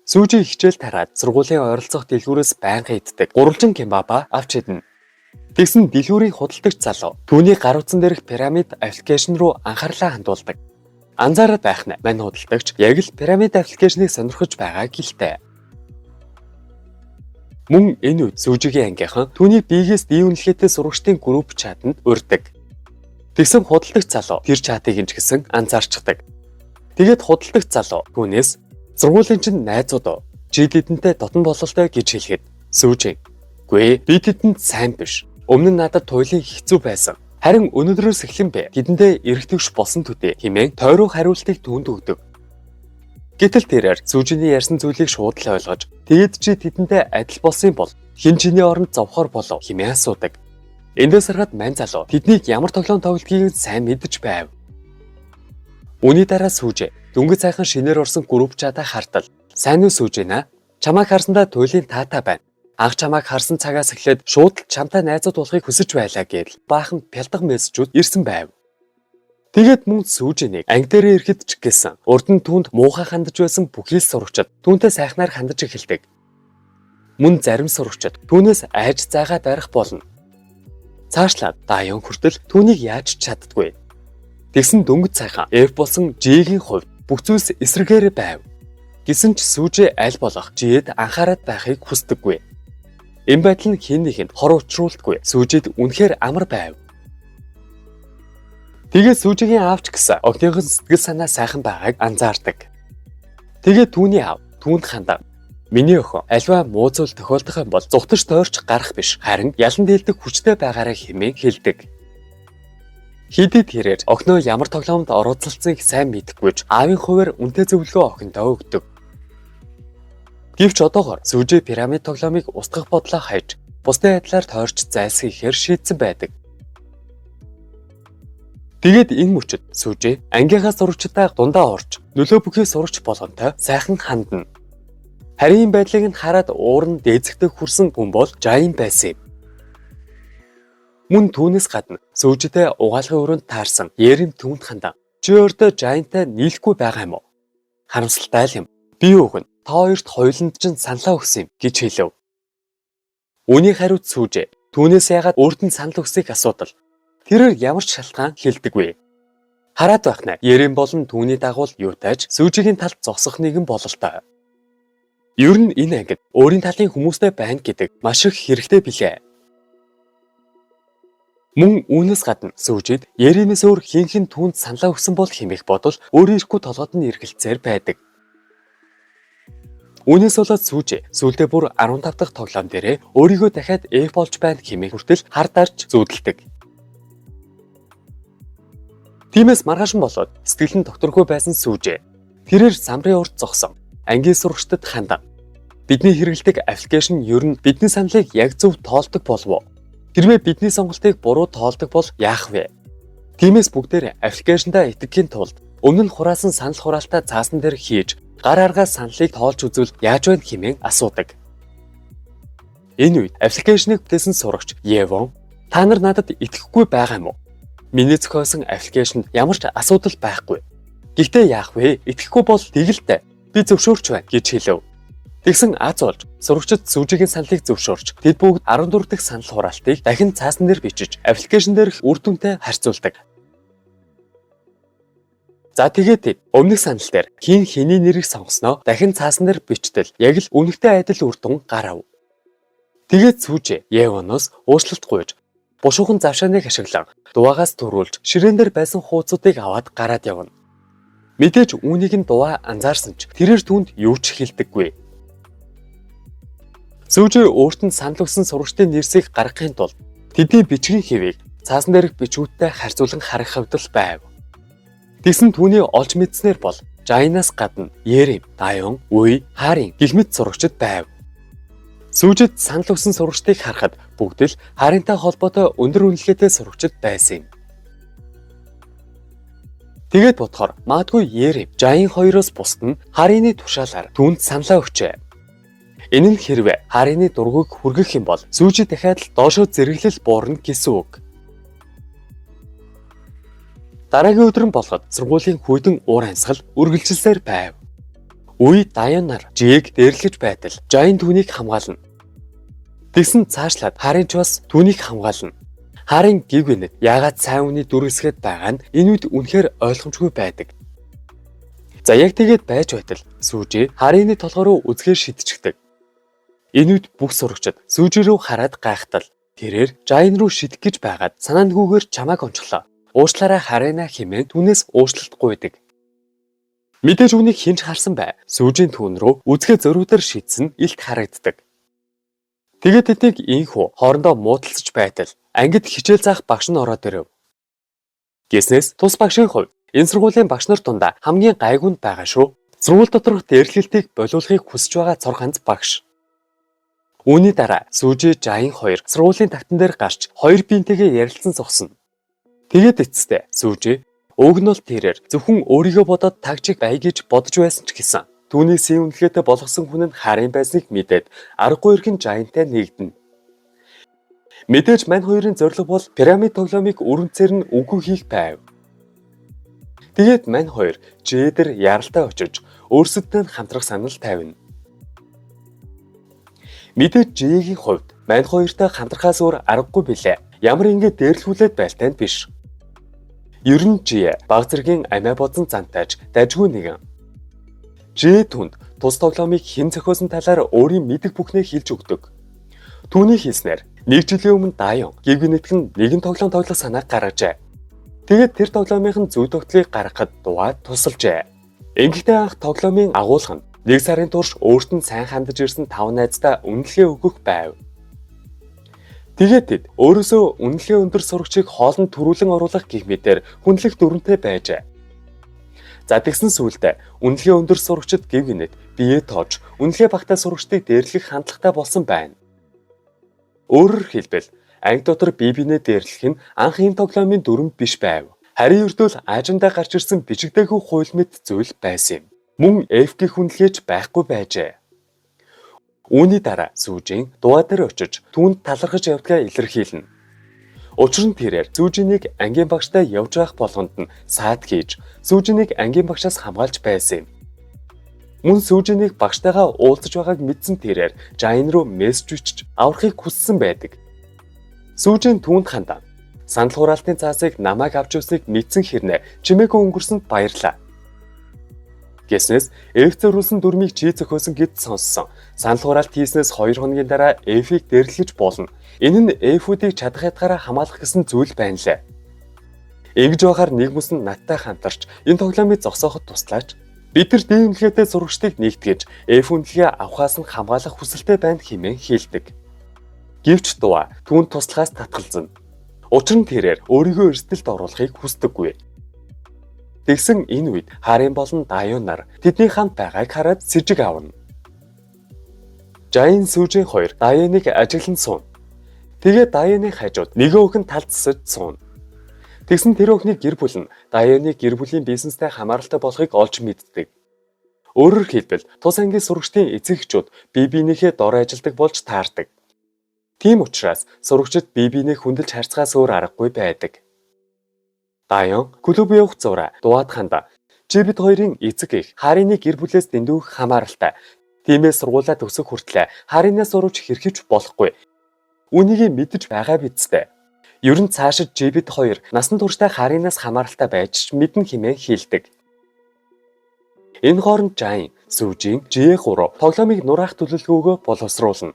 Сүжи хичээл тараад сургуулийн ойролцоох дэлгүүрээс байнга иддэг гурвалжин кимбапа авч идэнэ. Тэгсэн дэлгүүрийн худалдагч залуу түүний гар утсан дээрх пирамид application руу анхаарлаа хандуулдаг. Анзаараад байх нь мань худалдагч яг л пирамид application ыг сонирхож байгаа гэлтэй. Мөн энэ үед Сүжигийн ангийнхан түүний B-гээс D үнэлгээтэй сурагчдын group chat анд урьдаг. Тэгсэн худалдагч залуу тэр чатыг нь ч гэсэн анзаарчихдаг. Тэгээд худалдагч залуу түүнээс сургуулийн чинь найзууд уу? Чи тэдэнтэй дотно бололтой гэж хэлэхэд Сүжи "Гүй би тэдэнд сайн биш. Өмнө нь надад туйлын хэцүү байсан. Харин өнөөдрөөс эхлэн би тэдэндээ эрх тэгш болсон төдий" хэмээн тойруу хариултыг түүнд өгдөг. Гэтэл тэрээр Сүжиний ярьсан зүйлийг шууд л ойлгож, тэгээд чи тэдэнтэй адил болсон юм бол хэн чиний оронд зовхоор болов хэмээн асуудаг. Эндээс харахад мань залуу тэднийг ямар тоглоом тоглодгийг сайн мэдэж байв. Үүний дараа Сүжи дөнгөж сайхан шинээр орсон group chat аа хартал "Сайн уу, Сүжинаа? Чамайг харсандаа туйлын таатай байна. Анх чамайг харсан цагаас эхлээд шууд л чамтай найзууд болохыг хүсэж байлаа" гэдэл баахан пялдаг мессежүүд ирсэн байв. Тэгээд мөн Сүжинийг анги дээрээ ирэхэд ч гэсэн урд нь түүнд муухай хандаж байсан бүхий л сурагчид түүнтэй сайхнаар хандаж эхэлдэг. Мөн зарим сурагчид түүнээс айж зайгаа барих болно. Цаашлаад Даян хүртэл түүнийг яаж ч чаддаггүй. Тэгсэн дөнгөж сайхан F болсон Ж-ийн хувьд бүх зүйлс эсрэгээр байв. Гэсэн ч Сүжи аль болох Ж-д анхаарал байхыг хүсдэггүй. Энэ байдал нь хэн нэгэнд хор учруулдаггүй. Сүжид үнэхээр амар байв. Тэгээд Сүжигийн аав ч гэсэн охиных нь сэтгэл санаа сайхан байгааг анзаардаг. Тэгээд түүний аав түүнд хандав. "Миний охин аливаа муу зүйл тохиолдох юм бол зугтаж тойрч гарах биш, харин ялан дийлдэх хүчтэй байгаарай" хэмээн хэлдэг. Хэдий тэрээр охиноо ямар тоглоомд оролцолцсоныг сайн мэдэхгүй ч аавын хувиар үнэтэй зөвлөгөө охиндоо өгдөг. Гэвч одоогоор Сүжи пирамид тоглоомыг устгах бодлоо хаяж, бусдын адилаар тойрч зайлсхийхээр шийдсэн байдаг. Тэгээд энэ мөчид Сүжи ангийнхаа сурагчдаа дундаа орж нөлөө бүхий сурагч болгонтой сайхан хандна. Харин энэ байдлыг нь хараад уурн дээзэгтэй хүрсэн хүн бол Жайн байсан юм. Мөн түүнээс гадна Сүжитэй угаалгын өрөөнд таарсан Ерим түүнд хандан "Чи өөртөө Жайнтай нийлэхгүй байгаа юм уу? Харамсалтай л юм. Би өөхөн та хоёрт хоёуланд чинь саналаа өгсөн юм" гэж хэлэв. Үүний хариуд Сүжи түүнээс яагаад өөрт нь санал өгсөнийг асуудал тэрээр ямар ч шалтгаан хэлдэггүй. Хараад байх нь Ерим болон түүний дагуул юутай ч Сүжигийн талд зогсох нэгэн бололтой. Ер нь энэ ангид өөрийн талын хүмүүстэй байна гэдэг маш их хэрэгтэй билээ. Мөн үүнээс гадна Сүжид Еримээс өөр хэн хэн түүнд саналаа өгсөн бол хэмээх бодол өөрийн ирэхгүй толгойд нь эргэлзээр байдаг. Үүнээс болоод Сүжи сүүлдээ бүр 15 дахь тоглоом дээрээ өөрийгөө дахиад F болж байна хэмээх хүртэл хар дарж зүүдэлдэг. Тиймээс маргааш нь болоод сэтгэл нь тогтворгүй байсан Сүжи тэрээр самрын урд зогсон ангийн сурагчдад хандан "Бидний хэрэглэдэг application ер нь бидний саналыг яг зөв тоолдог болов уу? Хэрвээ бидний сонголтыг буруу тоолдог бол яах вэ? Тиймээс бүгдээр application даа итгэхийн тулд өмнө нь хураасан санал хураалтаа цаасан дээр хийж гар аргаа саналыг тоолж үзвэл яаж байна" хэмээн асуудаг. Энэ үед application ыг бүтээсэн сурагч Евон "Та нар надад итгэхгүй байгаа юм уу? Миний зохиосон application д ямар ч асуудал байхгүй. Гэхдээ яах вэ? Итгэхгүй бол тэгэлтэй. Би зөвшөөрч байна" гэж хэлэв. Тэгсэн аз болж сурагчид Сүжигийн саналыг зөвшөөрч тэд бүгд 14 дахь санал хураалтыг дахин цаасан дээр бичиж application дээрх үр дүнтэй харьцуулдаг. За, тэгээд тэд өмнөх санал дээр хэн хэний нэрийг сонгосноо дахин цаасан дээр бичтэл яг л өмнөхтэй адил үр дүн гарав. Тэгээд Сүжи Евоноос уучлалт гуйж, бушуухан завшааныг ашиглан Дуваагаас түрүүлж ширээн дээр байсан хуудсуудыг аваад гараад явна. Мэдээж үүнийг нь Дуваа анзаарсан ч тэрээр түүнд юу ч хэлдэггүй. Сүжи өөрт нь санал өгсөн сурагчдын нэрсийг гаргахын тулд тэдний бичгийн хэвийг цаасан дээрх бичгүүдтэй харьцуулан харах хэвдэл байв. Тэгсэн түүний олж мэдснээр бол Жайнаас гадна Ерим, Даюн, Уй, Харин гэх мэт сурагчид байв. Сүжид санал өгсөн сурагчдыг харахад бүгд л Харинтай холбоотой өндөр үнэлгээтэй сурагчид байсан юм. Тэгээд бодохоор магадгүй Ерим, Жайн хоёроос бусд нь Харины тушаалаар түүнд саналаа өгчээ. Энэ нь хэрвээ Харины дургүйг хүргэх юм бол Сүжи дахиад л доошоо зэрэглэл буурна гэсэн үг. Дараагийн өдөр нь болоход сургуулийн хүйтэн уур амьсгал үргэлжилсээр байв. Үе Даян нар Жийг дээрлэж байтал Жайн түүнийг хамгаална. Тэгсэн цаашлаад Харин ч бас түүнийг хамгаална. Харин гэв гэнэт яагаад сайн үний дүрсгээд байгаа нь энэ үед үнэхээр ойлгомжгүй байдаг. За, яг тэгээд байж байтал Сүжи Харины толгой руу үзгээр шидчихдэг. Энэ үед бүх сурагчид Сүжи рүү хараад гайхтал. Тэрээр Жайн руу шидэх гэж байгаад санаандгүйгээр чамааг онцглоо. "Уучлаарай, Харина" хэмээн түүнээс уучлалт гуйдаг. Мэдээж үүнийг хэн ч харсан бай. Сүжийн түүн рүү үзгээ зөрүүдээр шидсэн илт харагддаг. Тэгээд тэднийг ийнхүү хоорондоо муудалцаж байтал ангид хичээл заах багш нь ороод ирэв. Гэснээс тус багшийн хувьд энэ сургуулийн багш нар дундаа хамгийн гайгүй нь байгаа шүү. Сургууль доторх дээрлэлтийг болиулахыг хүсэж байгаа цор ганц багш. Үүний дараа Сүжи, Жайн хоёр сургуулийн тагтан дээр гарч хоёр биентэйгээ ярилцсан зогсно. Тэгээд эцэстээ Сүжи уг нь бол тэрээр зөвхөн өөрийгөө бодоод тагчиг бай гэж бодож байсан ч гэсэн түүний сээн үнэлгээтэй болгосон хүн нь Харин байсныг мэдээд аргагүй эрхэн Жайнтай нэгдэнэ. Мэдээж мань хоёрын зорилго бол пирамид тоглоомыг үр өнцөөр нь үгүй хийх байв. Тэгээд мань хоёр Жэдэр яралтай очиж өөрсөддөө нь хамтрах санал тавина. Мэдээж Жэгийн хувьд мань хоёртой хамтрахаас өөр аргагүй билээ. Ямар ингэ дээрлэхүүлээд байлтай нь биш. Ер нь Жээ баг зэргийн амиа бодсон зантайч дажгүй нэгэн. Жээ түнд тус тоглоомыг хэн зохиосон талаар өөрийн мэдэх бүхнээ хэлж өгдөг. Түүний хэлснээр нэг жилийн өмнө Даян гэв гэнэтгэн нэгэн тоглоом тоглох санааг гаргажээ. Тэгээд тэр тоглоомын зүй тогтлыг гаргахад Дуваа тусалжээ. Ингэхдээ анх тоглоомын агуулга нь нэг сарын турш өөрт нь сайн хандаж ирсэн тав найздаа үнэлгээ өгөх байв. Тэгээд тэд өөрөөсөө үнэлгээ өндөр сурагчийг хоолнд түрүүлэн оруулах гэх мэтээр хүндлэх дүрэнтэй байжээ. За, тэгсэн сүүлдээ үнэлгээ өндөр сурагчид гэв гэнэт биеэ тоож үнэлгээ багатай сурагчдыг дээрлэх хандлагатай болсон байна. Өөрөөр хэлбэл, анги дотор бие биенээ дээрлэх нь анх энэ тоглоомын дүрэм биш байв. Харин ердөөл аажимдаа гарч ирсэн бичигдээгүй хууль мэт зүйл байсан юм. Мөн F гэх үнэлгээч байхгүй байжээ. Үүний дараа Сүжин Дуваа дээр очиж түүнд талархаж явдгаа илэрхийлнэ. Учир нь тэрээр Сүжинийг ангийн багштай явж байх болгонд нь саад хийж Сүжинийг ангийн багшаас хамгаалж байсан юм. Мөн Сүжинийг багштайгаа уулзаж байгааг мэдсэн тэрээр Жайн руу мессеж бичиж аврахыг хүссэн байдаг. Сүжин түүнд хандан санал хураалтын цаасыг намайг авч явсныг мэдсэн хэрнээ чимээгүй өнгөрсөнд баярлаа. Гэснээс F зориулсан дүрмийг чи зохиосон гэд сонссон. Санал хураалт хийснээс 2 хоногийн дараа F-ийг дээрлэж болно. Энэ нь F-үүдийг чадах ятгаараа хамгаалах гэсэн зүйл байна лээ. Ингэж байхаар нэг мэс нь надтай хамтарч энэ тоглоомыг зогсооход туслаач. Бид нар D үнэлгээтэй сурагчдыг нэгтгэж F үнэлгээ авахаас нь хамгаалах хүсэлтэй байна хэмээн хэлдэг. Гэвч Дуваа түүнд туслахаас татгалзана. Учир нь тэрээр өөрийгөө эрсдэлд оруулахыг хүсдэггүй. Тэгсэн энэ үед Харин болон Даюн нар тэдний хамт байгааг хараад сэжиг авна. Жайн, Сүжин хоёр Даюныг ажиглан сууна. Тэгээд Даюны хажууд нэгэн охин тал засаж сууна. Тэгсэн тэр охины гэр бүл нь Даюны гэр бүлийн бизнестэй хамааралтай болохыг олж мэддэг. Өөрөөр хэлбэл, тус ангийн сурагчдын эцэг эхчүүд бие биенийхээ дор ажилладаг болж таардаг. Тийм учраас сурагчид бие биенээ хүндэлж харьцахаас өөр аргагүй байдаг. Даян клуб явах зураа Дуваад хандаа "Чи бид хоёрын эцэг эх Харины гэр бүлээс дэндүү хамааралтай. Тиймээс сургуулаа төгсөх хүртлээр Харинаас сурвч хэрхэвч болохгүй. Үүнийг мэдэж байгаа биз дээ. Ер нь цаашид чи бид хоёр насан туршдаа Харинаас хамааралтай байж ч мэднэ" хэмээн хэлдэг. Энэ хооронд Жайн, Сүүжин, Жие 3 тоглоомыг нураах төлөвлөгөөгөө боловсруулна.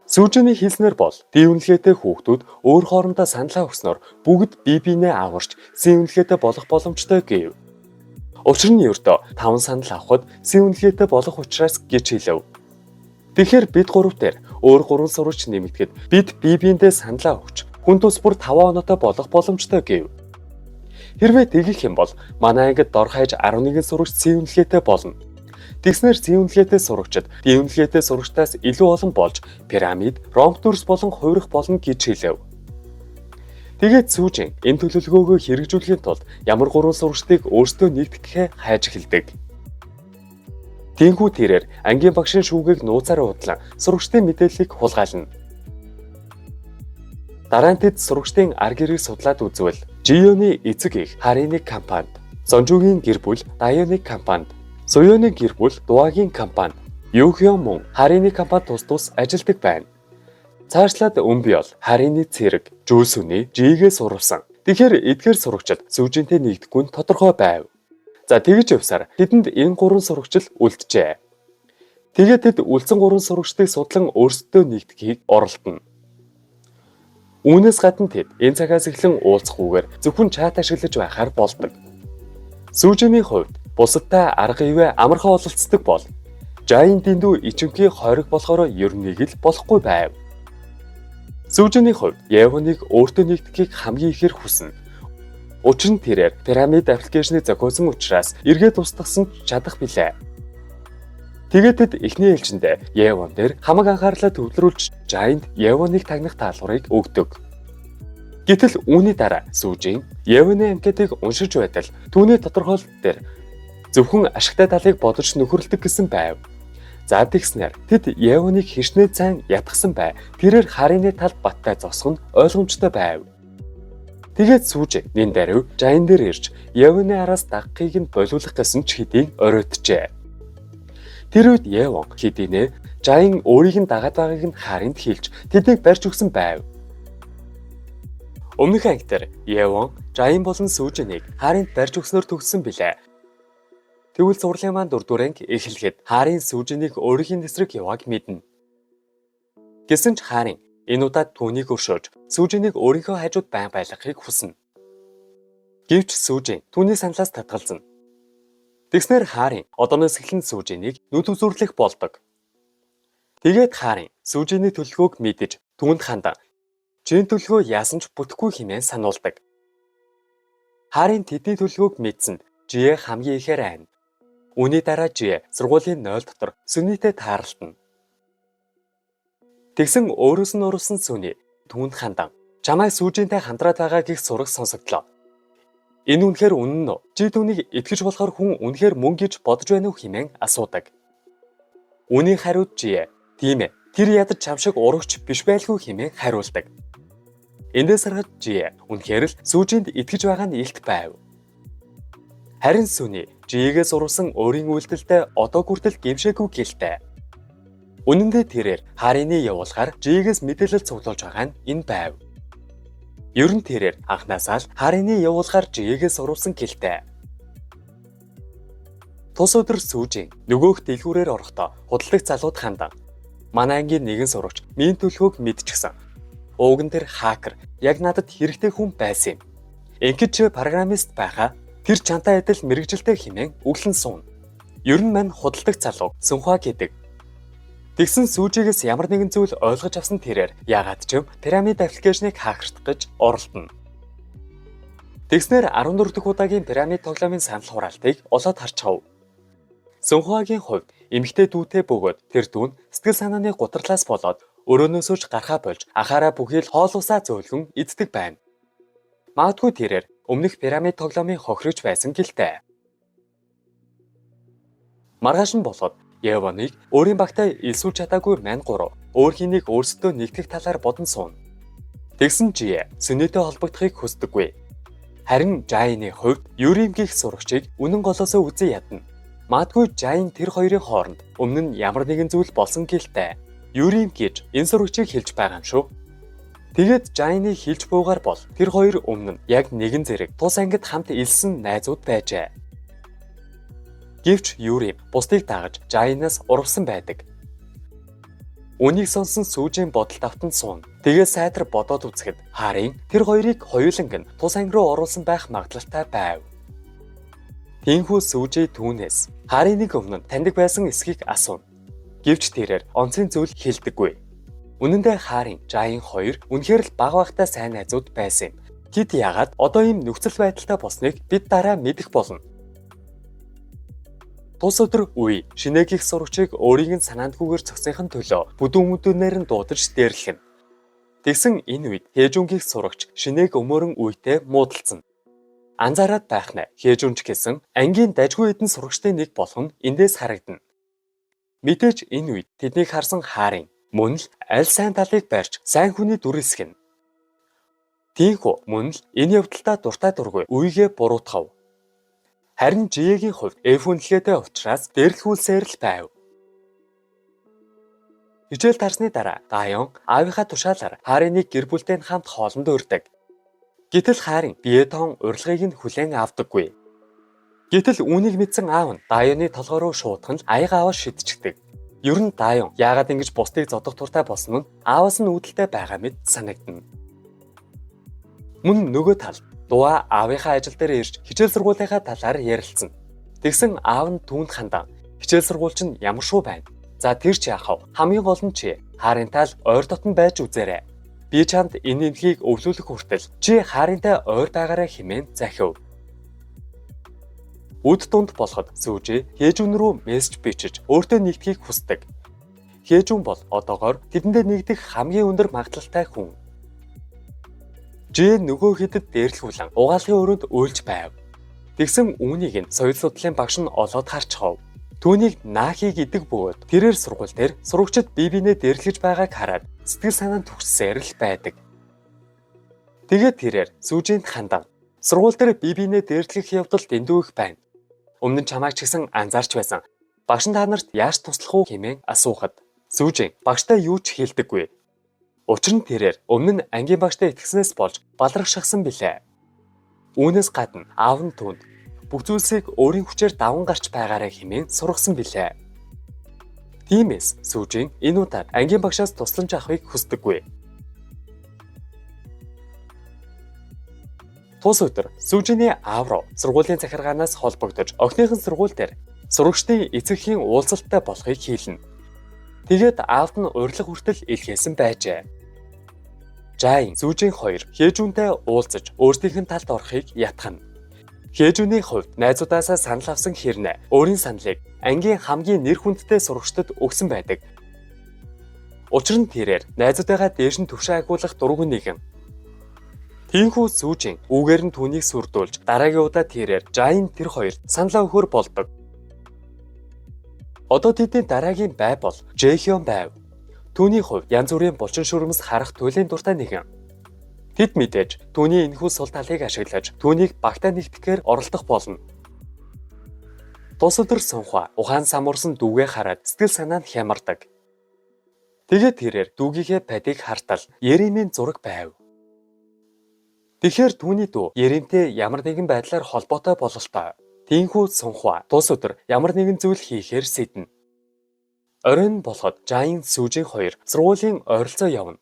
Сүүжиний хэлснээр бол ди үнэлгээтэй хүүхдүүд өөр хоорондоо саналаа өгснөөр бүгд бие биенээ аварч си үнэлгээтэй болох боломжтой гэв. Учир нь ердөө 5 санал авахад си үнэлгээтэй болох учраас гэж хэлэв. Тэгэхээр бид гурав дээр өөр гурван сурагч нэмэгдэхэд бид бие биендээ саналаа өгч хүн тус бүр 5 оноотой болох боломжтой гэв. Хэрвээ тэгэх юм бол манай ангид дор хаяж 11 сурагч си үнэлгээтэй болно. Тэгснээр си үнэлгээтэй сурагчид ди үнэлгээтэй сурагчдаас илүү олон болж пирамид, ромб дүрс болон хувирах болно гэж хэлэв. Тэгээд Сүүжин энэ төлөвлөгөөгөө хэрэгжүүлэхийн тулд ямар гурван сурагчдыг өөрсдөө нэгтгэхээ хайж эхэлдэг. Тийнхүү тэрээр ангийн багшийн шүүгийг нууцаараа худлан сурагчдын мэдээллийг хулгайлна. Дараа нь тэд сурагчдын ар гэрийг судлаад үзвэл Жионы эцэг эх Харины компанид, Сонжугийн гэр бүл Даяны компанид, Суёны гэр бүл Дуагийн компанид, Юхён мөн Харины компанид тус тус ажилладаг байна. Цаашлаад Өмбиол Харины цэрэг, Жүүсүний Жигээ сурвсан. Тэгэхээр эдгээр сурагчид Сүүжинтэй нэгдэхгүй нь тодорхой байв. За, тэгж явсаар тэдэнд энэ гурван сурагч л үлджээ. Тэгээд тэд үлдсэн гурван сурагчдыг судлан өөрсдөө нэгдэхийг оролдоно. Үүнээс гадна тэд энэ цагаас эхлэн уулзахгүйгээр зөвхөн чат ашиглаж байхаар болдог. Сүүжиний хувьд бусадтай арга ивэ амархан ололцдог бол Жайн дэндүү ичимхий хориг болохоор ер нь нэг л болохгүй байв. Сүүжиний хувьд Евоныг өөртөө нэгдэхийг хамгийн ихээр хүснэ. Учир нь тэрээр пирамид application ийг зохиосон учраас эргээд устгасан ч чадах билээ. Тэгээд тэд эхний ээлжиндээ Евон дээр хамаг анхаарлаа төвлөрүүлж Жайнд Евоныг тагнах даалгаврыг өгдөг. Гэтэл үүний дараа Сүүжин Евоны анкетыг уншиж байтал түүний тодорхойлолт дээр зөвхөн ашигтай талыг бодож нөхөрлөдөг гэсэн байв. За, тэгснээр тэд Евоныг хэрчнээ сайн ятгсан бай. Тэрээр Харины талд баттай зогсох нь ойлгомжтой байв. Тэгээд Сүүжин нэн даруй Жайн дээр ирж Евоны араас дагахыг нь болиулах гэсэн ч хэдийн оройтжээ. Тэр үед Евон хэдийнэ Жайн өөрийг нь дагаад байгааг нь Харинд хэлж тэднийг барьж өгсөн байв. Өмнөх анги дээр Евон, Жайн болон Сүүжинийг Харинд барьж өгснөөр төгссөн билээ. Тэгвэл цувралын маань дөрөвдүгээр анги эхлэхэд Харин Сүүжинийг өөрийнх нь эсрэг явааг мэднэ. Гэсэн ч Харин энэ удаад түүнийг өршөөж Сүүжинийг өөрийнхөө хажууд байн байлгахыг хүснэ. Гэвч Сүүжин түүний саналаас татгалзана. Тэгснээр Харин одооноос эхлэн Сүүжинийг нүд үзүүрлэх болдог. Тэгээд Харин Сүүжиний төлөвлөгөөг мэдэж түүнд хандан "Чиний төлөвлөгөө яасан ч бүтэхгүй" хэмээн сануулдаг. Харин тэдний төлөвлөгөөг мэдсэнд Жие хамгийн ихээр айна. Үүний дараа Жие сургуулийн 0 дотор Сүнитэй тааралтна. Тэгсэн өөрөөс нь уурсан Сүни түүнд хандан "Чамайг Сүүжинтэй хамтраад байгаа гэх сураг сонсогдлоо. Энэ үнэхээр үнэн үү? Чи түүнийг итгэж болохоор хүн үнэхээр мөн гэж бодож байна уу?" хэмээн асуудаг. Үүний хариуд Жие "Тийм ээ. Тэр ядаж чам шиг урагч биш байлгүй" хэмээн хариулдаг. Эндээс харахад Жие үнэхээр л Сүүжинд итгэж байгаа нь илт байв. Харин Сүни Жиегээс уурсан өөрийн үйлдэлдээ одоо хүртэл гэмшээгүй гэлтэй. Үнэн дээр тэрээр Харины явуулгаар Жиегээс мэдээлэл цуглуулж байгаа нь энэ байв. Ер нь тэрээр анхнаасаа л Харины явуулгаар Жиегээс уурсан гэлтэй. Тус өдөр Сүүжин нөгөөх дэлгүүрээр орохдоо худалдагч залууд хандан "Манай ангийн нэгэн сурагч миний төлөвлөгөөг мэдчихсэн. Уг нь тэр хакер, яг надад хэрэгтэй хүн байсан юм. Ингээд чи программист байхаа тэр чамтай адил мэргэжилтэй" хэмээн үглэн сууна. Ер нь мань худалдагч залуу Сүнхва гэдэг. Тэгсэн Сүүжигээс ямар нэгэн зүйл ойлгож авсан тэрээр яагаад ч юм пирамид application ийг hacker тах гэж оролдоно. Тэгснээр 14 дахь удаагийн пирамид тоглоомын санал хураалтыг олоод харчихав. Сүнхвагийн хувьд эмэгтэй дүүтэй бөгөөд тэр дүү нь сэтгэл санааны гутралаас болоод өрөөнөөсөө ч гарахаа болж ахаараа бүхий л хоол усаа зөөлхөн иддэг байна. Магадгүй тэрээр өмнөх пирамид тоглоомын хохирогч байсан гэлтэй. Маргааш нь болоход Евоныг өөрийн багтай элсүүлж чадаагүй мань гурав өөр хэнийг өөрсдөө нэгтгэх талаар бодон сууна. Тэгсэн Жие Сүнитэй холбогдохыг хүсдэггүй. Харин Жайны хувьд Юрим гэх сурагчийг үнэн голоосоо үзэн ядна. Магадгүй Жайн тэр хоёрын хооронд өмнө нь ямар нэгэн зүйл болсон гэлтэй. Юрим гэж энэ сурагчийг хэлж байгаа юм шүү. Тэгээд Жайны хэлж буугаар бол тэр хоёр өмнө нь яг нэгэн зэрэг тус ангид хамт элсэн найзууд байжээ. Гэвч Юрим бусдыг дагаж Жайнаас урвсан байдаг. Үнийг сонсон Сүүжийн бодолд автан сууна. Тэгээ сайтар бодоод үзэхэд Харин тэр хоёрыг хоёуланг нь тус анги руу оруулсан байх магадлалтай байв. Тинхүү Сүүжээ түүнээс Хариныг өмнө нь таньдаг байсан эсхийг асууна. Гэвч тэрээр онцын зүйл хэлдэггүй. Үнэн дээр Харин, Жайн хоёр үнэхээр л бага байхдаа сайн найзууд байсан юм. Тэд яагаад одоо ийм нөхцөл байдалтай болсныг бид дараа мэдэх болно. Тус өдөр үе шинээгийнх сурагчийг өөрийг нь санаандгүйгээр зогсохын төлөө бүдүүн мүдүүнээр нь дуудаж дээрлэх нь. Тэгсэн энэ үед Хэжүнгийн сурагч шинээг өмөөрөн үетэй муудалцсан. Анзаараад байх нь Хэжүнч гэсэн ангийн дажгүй хэдэн сурагчдын нэг болох нь эндээс харагдана. Мэдээж энэ үед тэднийг харсан Хаарын мөн л аль сайн талыг барьж сайн хүний дүр эсгэнэ. Тийхүү мөн л энэ явдалдаа дуртай дургүй үегээ буруутгав. Харин Жиегийн хувьд F үнэлгээтэй учраас дээрлэхүүлсээр л байв. Хичээл тарсны дараа Дайон аавынхаа тушаалаар Хариныг гэр бүлтэй нь хамт хоолонд урьдаг. Гэтэл Харин бие тоон урилгыг нь хүлээн авдаггүй. Гэтэл үүнийг мэдсэн аав нь Дайоны толгой руу шуудхан л аяга аваа шидчихдэг. Ер нь Дайон яагаад ингэж бусдыг зодох дуртай болсон нь ааваас нь үүдэлтэй байгаа мэт санагдана. Мөн нөгөө талд Дуа аавынхаа ажил дээр ирж хичээл сургуулийнхаа талаар ярилцсан. Тэгсэн аав нь түүнд хандан хичээл сургууль чинь ямар шүү байна. За тэр чи яах вэ? Хамгийн гол нь чи Харинтай л ойр дотн байж үзээрэй. Би чамд энэ эмнэлгийг өвлүүлэх хүртэл чи Харинтай ойр байгаарай хэмээн захив. Үд дунд болоход Сүүжи Хэжүн рүү мессеж бичиж өөртөө нэгдэхийг хүсдэг. Хэжүн бол одоогоор тэдэндээ нэгдэх хамгийн өндөр магадлалтай хүн. Жээ нөгөө хэдэд дээрлэхүүлэн угаалгын өрөөнд уйлж байв. Тэгсэн үүнийг нь соёл судлалын багш нь олоод харчихав. Түүнийг Наахи гэдэг бөгөөд тэрээр сургууль дээр сурагчид бие биенээ дээрлэж байгааг хараад сэтгэл санаа нь түгшсээр л байдаг. Тэгээд тэрээр Сүүжинд хандан сургууль дээр бие биенээ дээрлэх явдал дэндүү их байна. Өмнө нь чамайг ч гэсэн анзаарч байсан. Багш нь та нарт яаж туслах уу хэмээн асуухад Сүүжин багштай юу ч хэлдэггүй. Учир нь тэрээр өмнө нь ангийн багштай итгэснээс болж баларх шахсан билээ. Үүнээс гадна аав нь түүнд бүх зүйлсийг өөрийн хүчээр даван гарч байгаарай хэмээн сургасан билээ. Тиймээс Сүүжин энэ удаад ангийн багшаас тусламж авахыг хүсдэггүй. Тус өдөр Сүүжиний аав руу сургуулийн захиргаанаас холбогдож охиных нь сургууль дээр сурагчдын эцэг эхийн уулзалттай болохыг хэлнэ. Тэгээд аавд нь урилга хүртэл илгээсэн байжээ. Жайн Сүүжин хоёр Хэжүнтэй уулзаж өөрсдийнх нь талд орохыг ятгана. Хэжүний хувьд найзуудаасаа санал авсан хэрнээ өөрийн саналыг ангийн хамгийн нэр хүндтэй сурагчдад өгсөн байдаг. Учир нь тэрээр найзуудыгаа дээш нь төвшин агуулах дургүй нэгэн. Тиймээс Сүүжин үүгээр нь түүнийг сүрдүүлж дараагийн удаа тэрээр Жайн тэр хоёрт саналаа өгөхөр болдог. Одоо тэдний дараагийн бай бол Жэхён байв. Түүний хувьд янз бүрийн булчин шүрмэс харах туйлын дуртай нэгэн. Тэд мэдээж түүний энэхүү сул талыг ашиглаж түүнийг багтаа нэгтгэхээр оролдох болно. Тус өдөр Сунхва ухаан самуурсан дүүгээ хараад сэтгэл санаа нь хямардаг. Тэгээд тэрээр дүүгийнхээ падыг хартал Еремийн зураг байв. Тэгэхээр түүний дүү Еремтэй ямар нэгэн байдлаар холбоотой бололтой. Тиймээс Сунхва тус өдөр ямар нэгэн зүйл хийхээр сэднэ. Оройн болоход Жайн Сүүжин хоёр сургуулийн ойролцоо явна.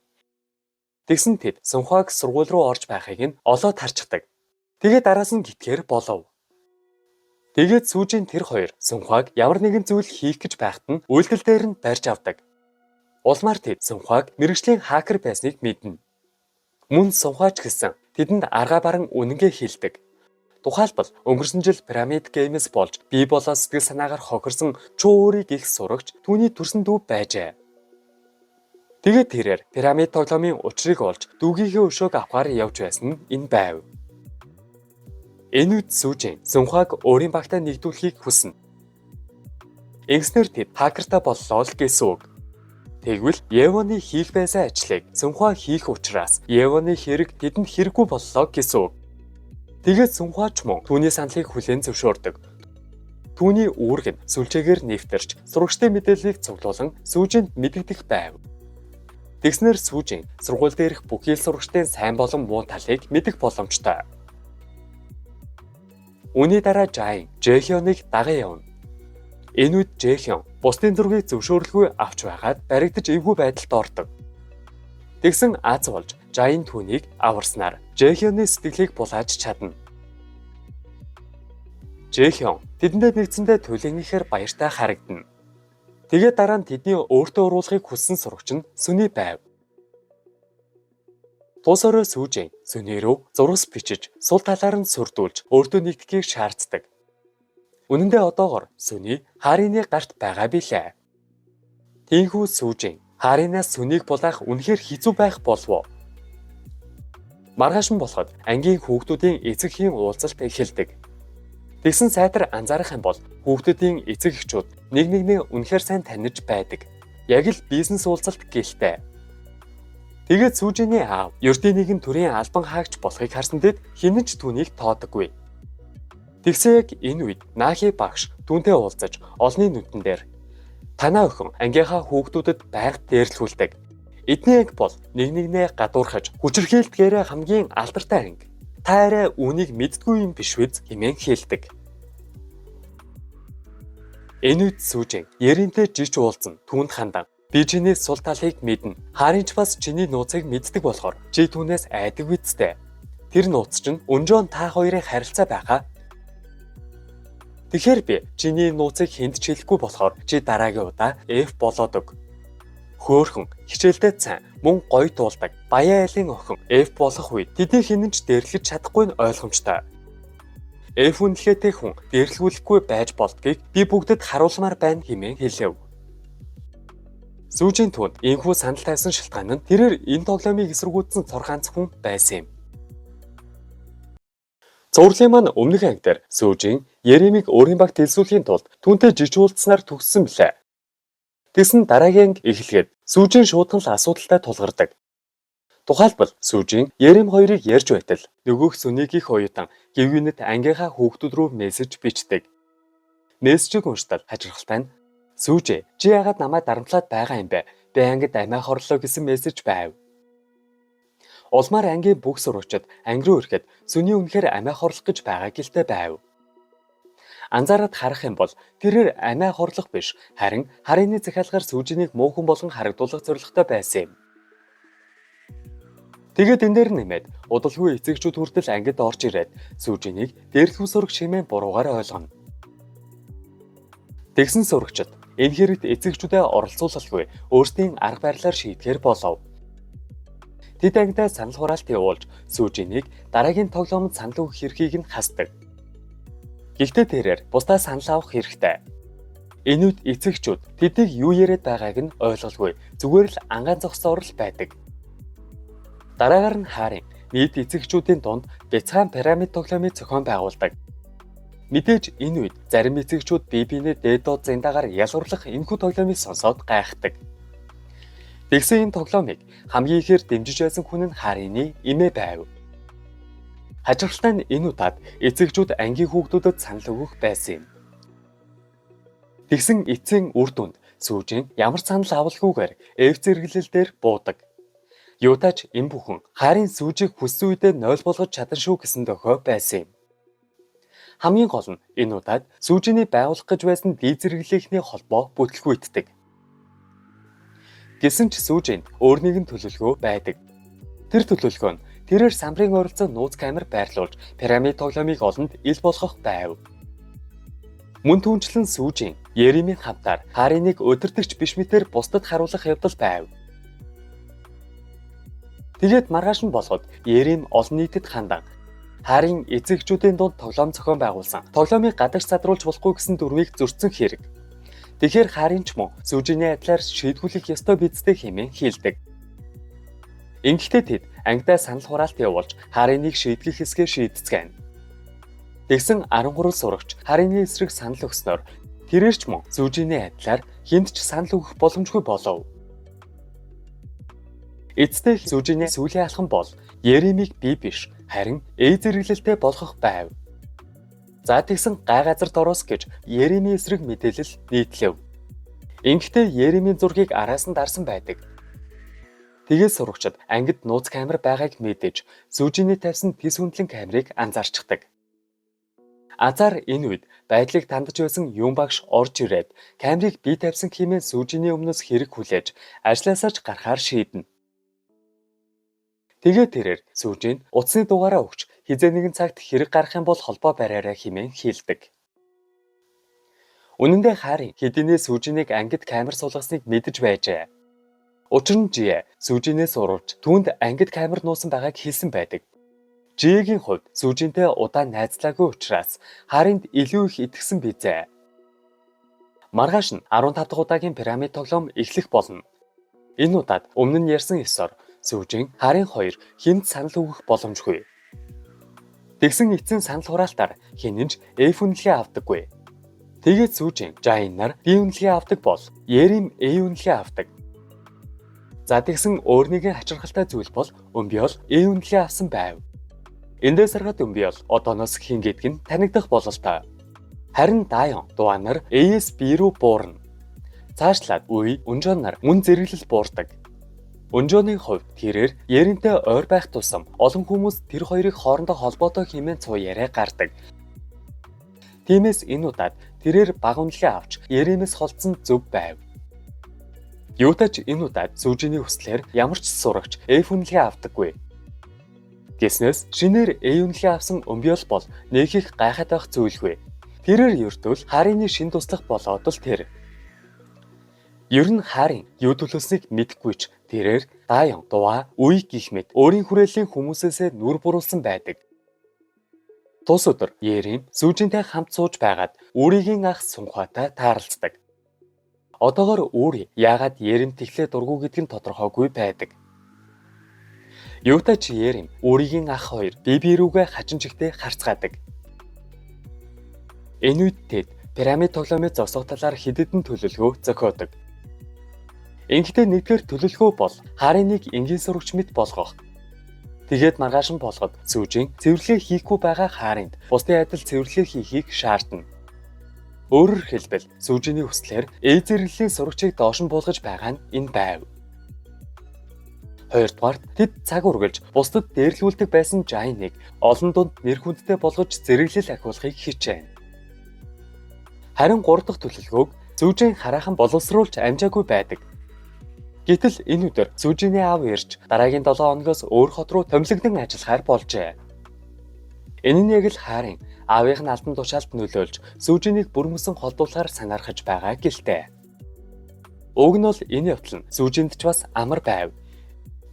Тэгсэн тэд Сунхваг сургууль руу орж байхыг нь олоод харчихдаг. Тэгээд араас нь гитгээр болов. Тэгээд Сүүжин тэр хоёр Сунхваг ямар нэгэн зүйл хийх гэж байхад нь үйлдэл дээр нь барьж авдаг. Улмаар тэд Сунхваг мэргэжлийн хакер байсныг мэднэ. Мөн Сунхвач гэсэн тэдэнд аргаа баран үнэнгээ хэлдэг. Тухайлбал өнгөрсөн жил Pyramid Games болж бие болоо сэтгэл санаагаар хохирсон Чуу өөрийг их сурагч түүний төрсөн дүү байжээ. Тэгээд тэрээр пирамид тоглоомын учрыг олж дүүгийнхээ өшөөг авахар явж байсан нь энэ байв. Энэ үед Сүүжин Сунхваг өөрийн багтаа нэгдүүлэхийг хүснэ. Ингэснээр тэд хакертай боллоо л гэсэн үг. Тэгвэл Евоны хийх байсан ажлыг Сунхва хийх учраас Евоны хэрэг тэдэнд хэрэггүй боллоо гэсэн үг. Тэгээд Сунхва ч мөн түүний саналыг хүлээн зөвшөөрдөг. Түүний үүрэг нь сүлжээгээр нэвтэрч сурагчдын мэдээллийг цуглуулан Сүүжинд мэдэгдэх байв. Тэгснээр Сүүжин сургууль дээрх бүхий л сурагчдын сайн болон муу талыг мэдэх боломжтой. Үүний дараа Жайн Жэхёныг даган явна. Энэ үед Жэхён бусдын зургийг зөвшөөрлгүй авч байгаад баригдаж эвгүй байдалд ордог. Тэгсэн аз болж Жайн түүнийг аварснаар Жэхёны сэтгэлийг булааж чадна. Жэхён тэдэндээ нэгдсэндээ төлөнгөхээр баяртай харагдана. Тэгээд дараа нь тэдний өөртөө уруулахыг хүссэн сурагч нь Сүний байв. Тус орой Сүүжин Сүний рүү зурвас бичиж сул талаар нь сүрдүүлж өөртөө нэгдэхийг шаарддаг. Үнэн дээр одоогор Сүний Харины гарт байгаа билээ. Тийнхүү Сүүжин Харинаас Сүнийг булаах үнэхээр хэцүү байх болов уу? Маргааш нь болоход ангийн хүүхдүүдийн эцэг эхийн уулзалт эхэлдэг. Тэгсэн сайтар анзаарах юм бол хүүхдүүдийн эцэг эхчүүд нэг нэгнээ үнэхээр сайн таних байдаг. Яг л бизнес уулзалт гэлтэй. Тэгээд Сүүжиний аав ердийн нэгэн төрийн албан хаагч болохыг харсан тэд хэн ч түүнийг тоодоггүй. Тэгсэн яг энэ үед Нахи багш түүнтэй уулзаж олонний нүдэн дээр танаа охин ангийнхаа хүүхдүүдэд байнга дээрлэхүүлдэг. Эдний анги бол нэг нэгнээ гадуурхаж хүчирхийлдгээрээ хамгийн алдартай анги. Та арай үүнийг мэддэггүй юм биш биз хэмээн хэлдэг. Энэ үед Сүүжин Еринтэй жич уулзан түүнд хандан би чиний сул талыг мэднэ. Харин ч бас чиний нууцыг мэддэг болохоор чи түүнээс айдаг биз дээ. Тэр нууц чинь Өнжон та хоёрын харилцаа байгаа. Тэгэхээр би чиний нууцыг хүнд ч хэлэхгүй болохоор чи дараагийн удаа F болоод өг. Хөөхөн хичээлдээ сайн мөн гоё дуулдаг. Баян айлын охин F болох үед тэдний хэн ч дээрлэж чадахгүй нь ойлгомжтой. F үнэлгээтэй хүн дээрлгүүлэхгүй байж болдгийг би бүгдэд харуулмаар байна хэмээн хэлэв. Сүүжийн түүнд энэхүү санал тавьсан шалтгаан нь тэрээр энэ тоглоомыг эсэргүүцсэн цор ганц хүн байсан юм. Цувралын маань өмнөх анги дээр Сүүжин Еремиг өөрийн багт элсүүлэхийн тулд түүнтэй жич уулзсанаар төгссөн билээ. Тэгсэн дараагийн анги эхлэхэд Сүүжин шуудхан л асуудалтай тулгардаг. Тухайлбал Сүүжин Ерем хоёрыг ярьж байтал нөгөөх Сүнигийнх оюутан гэв гэнэт ангийнхаа хүүхдүүд рүү мессеж бичдэг. Мессежийг уншдал хажиргалтай нь "Сүүжээ, чи яагаад намайг дарамтлаад байгаа юм бэ? Би ангид амиа хорлоо" гэсэн мессеж байв. Улмаар ангийн бүх сурагчид анги руу ирэхэд Сүний үнэхээр амиа хорлох гэж байгаа гэлтэй байв. Анзаараад харах юм бол тэрээр амиа хорлох биш, харин Харины захиалгаар Сүүжинийг муу хүн болгон харагдуулах зорилготой байсан юм. Тэгээд энэ дээр нэмээд удалгүй эцэгчүүд хүртэл ангид орж ирээд Сүүжинийг дээрлэхүү сурагч хэмээн буруугаар ойлгоно. Тэгсэн сурагчид энэ хэрэгт эцэгчүүдэд оролцуулалгүй өөрсдийн арга барилаар шийдэхээр болов. Тэд ангидаа санал хураалт явуулж Сүүжинийг дараагийн тоглоомод санал өгөх эрхийг нь хасдаг. Гэхдээ тэрээр бусдаа санал авах хэрэгтэй. Энэ үед эцэгчүүд тэднийг юу яриад байгааг нь ойлголгүй зүгээр л ангаан зогссоор л байдаг. Дараагаар нь Харин нийт эцэгчүүдийн дунд бяцхан пирамид тоглоомыг зохион байгуулдаг. Мэдээж энэ үед зарим эцэгчүүд бие биенээ дээд доод зиндагаар ялгуурлах энэхүү тоглоомыг сонсоод гайхдаг. Тэгсэн энэ тоглоомыг хамгийн ихээр дэмжиж байсан хүн нь Харины эмээ байв. Хажиргалтай нь энэ удаад эцэгчүүд ангийн хүүхдүүдэд санал өгөх байсан юм. Тэгсэн эцсийн үр дүнд Сүүжин ямар санал авалгүйгээр F зэрэглэл дээр буудаг. Юутай ч энэ бүхэн Харин Сүүжийг хүссэн үедээ 0 болгож чадан шүү гэсэн дохио байсан юм. Хамгийн гол нь энэ удаад Сүүжиний байгуулах гэж байсан D зэрэглэлийнхний холбоо бүтлгүүйтдэг. Гэсэн ч Сүүжинд өөр нэгэн төлөвлөгөө байдаг. Тэр төлөвлөгөө нь тэрээр самбарын ойролцоо нууц камер байрлуулж пирамид тоглоомыг олонд ил болгох байв. Мөн түүнчлэн Сүүжин Еремийн хамтаар Хариныг удирдагч биш мэтээр бусдад харуулах явдал байв. Тэгээд маргааш нь болоход Ерим олон нийтэд хандан Харин эцэгчүүдийн дунд тоглоом зохион байгуулсан. Тоглоомыг гадагш задруулж болохгүй гэсэн дүрмийг зөрчсөн хэрэг. Тэгэхээр Харин ч мөн Сүүжиний адилаар шийдвэрлэх ёстой биз дээ хэмээн хэлдэг. Ингэхдээ тэд ангидаа санал хураалт явуулж Хариныг шийтгэх хэсгээ шийдцгээнэ. Тэгсэн 13 сурагч Харины эсрэг санал өгснөөр тэрээр ч мөн Сүүжиний адилаар хүнд ч санал өгөх боломжгүй болов. Эцэстээ Сүүжиний сүүлийн алхам бол Еремиг би биш харин Э зэрэглэлтэй болгох байв. За тэгсэн гай газар дороос гэж Еремийн эсрэг мэдээлэл нийтлэв. Ингэхдээ Еремийн зургийг араас нь дарсан байдаг. Тэгээд сурагчид ангид нууц камер байгааг мэдэж Сүүжиний тавьсан тэс хүндлэн камерыг анзаарчихдаг. Азар энэ үед байдлыг тандж байсан Юн багш орж ирээд камерыг бие тавьсан хэмээн Сүжиний өмнөөс хэрэг хүлээж ажлаасаа ч гарахаар шийднэ. Тэгээд тэрээр Сүжинд утасны дугаараа өгч хэзээ нэгэн цагт хэрэг гарах юм бол холбоо бариарай хэмээн хэлдэг. Үнэн дээр Харин хэдийнээ Сүжинийг ангид камер суулгасныг мэдэж байжээ. Учир нь Жие Сүжинээс уруулж түүнд ангид камер нуусан байгааг хэлсэн байдаг. Жиегийн хувьд Сүжинтэй удаан найзлаагүй учраас Харинд илүү их итгэсэн билээ. Маргааш нь 15 дахь удаагийн пирамид тоглоом эхлэх болно. Энэ удаад өмнө нь ярьсан ёсоор Сүжин, Харин хоёр хэнд санал өгөх боломжгүй. Тэгсэн эцсийн санал хураалтаар хэн нь ч F үнэлгээ авдаггүй. Тэгээд Сүжин, Жайн нар B үнэлгээ авдаг бол Ерим A үнэлгээ авдаг. За, тэгсэн өөр нэгэн хачирхалтай зүйл бол Өмбиол A үнэлгээ авсан байв. Эндээс харахад Өмбиол одооноос хэн гэдг нь танигдах бололтой. Харин Дайон, Дуан нар A-с B рүү буурна. Цаашлаад Үе, Үнжон нар мөн зэрэглэл буурдаг. Өнжөөний хувьд тэрээр Еринтэй ойр байх тусам олон хүмүүс тэр хоёрыг хоорондоо холбоотой хэмээн цуу яриа гардаг. Тиймээс энэ удаад тэрээр бага үнэлгээ авч Еримээс холдсон зөв байв. Юутай ч энэ удаад Сүжиний хүслээр ямар ч сурагч F үнэлгээ авдаггүй. Гэснээс шинээр A үнэлгээ авсан Өмбиол бол нэг их гайхаад байх зүйлгүй. Тэрээр ердөөл Харины шин туслах болоод л тэр. Ер нь Харин юу төлөөснийг мэдэхгүй ч тэрээр Даян, Дуа, Үе гэх мэт өөрийн хүрээллийн хүмүүсээсээ нүр буруулсан байдаг. Тус өдөр Ерим Сүжинтэй хамт сууж байгаад Үүригийн ах Сунхуатай тааралцдаг. Одоогор Үүри яагаад Ерим тэглээ дургүй гэдг нь тодорхойгүй байдаг. Юутай ч Ерим, Үүригийн ах хоёр бие бие рүүгээ хачин чигтээ харцгаадаг. Энэ үед тэд пирамид тоглоомыг зогсоох талаар хэд хэдэн төлөвлөгөө зохиодог. Ингэхдээ нэгдүгээр төлөвлөгөө бол Хариныг энгийн сурагч мэт болгох. Тэгээд маргааш нь болгоод Сүжин цэвэрлэгээ хийхгүй байгаа Харинд бусдын адил цэвэрлэгээ хийхийг шаардна. Өөрөөр хэлбэл, Сүжиний хүслээр A зэрэглэлийн сурагчийг доош нь буулгаж байгаа нь энэ байв. Хоёрдугаарт, тэд цаг үргэлж бусдад дээрлүүлдэг байсан Жайныг олон дунд нэр хүндтэй болгож зэрэглэл ахиулахыг хичээнэ. Харин гурав дахь төлөвлөгөөг Сүжин хараахан боловсруулж амжаагүй байдаг. Гэтэл энэ өдөр Сүжиний аав ирж дараагийн 7 хоногоос өөр хот руу томилогдон ажиллахаар болжээ. Энэ нь яг л Харин аавынх нь албан тушаалд нөлөөлж Сүжинийг бүр мөсөн холдуулахаар санаархаж байгаа гэлтэй. Уг нь бол энэ явдал нь Сүжинд ч бас амар байв.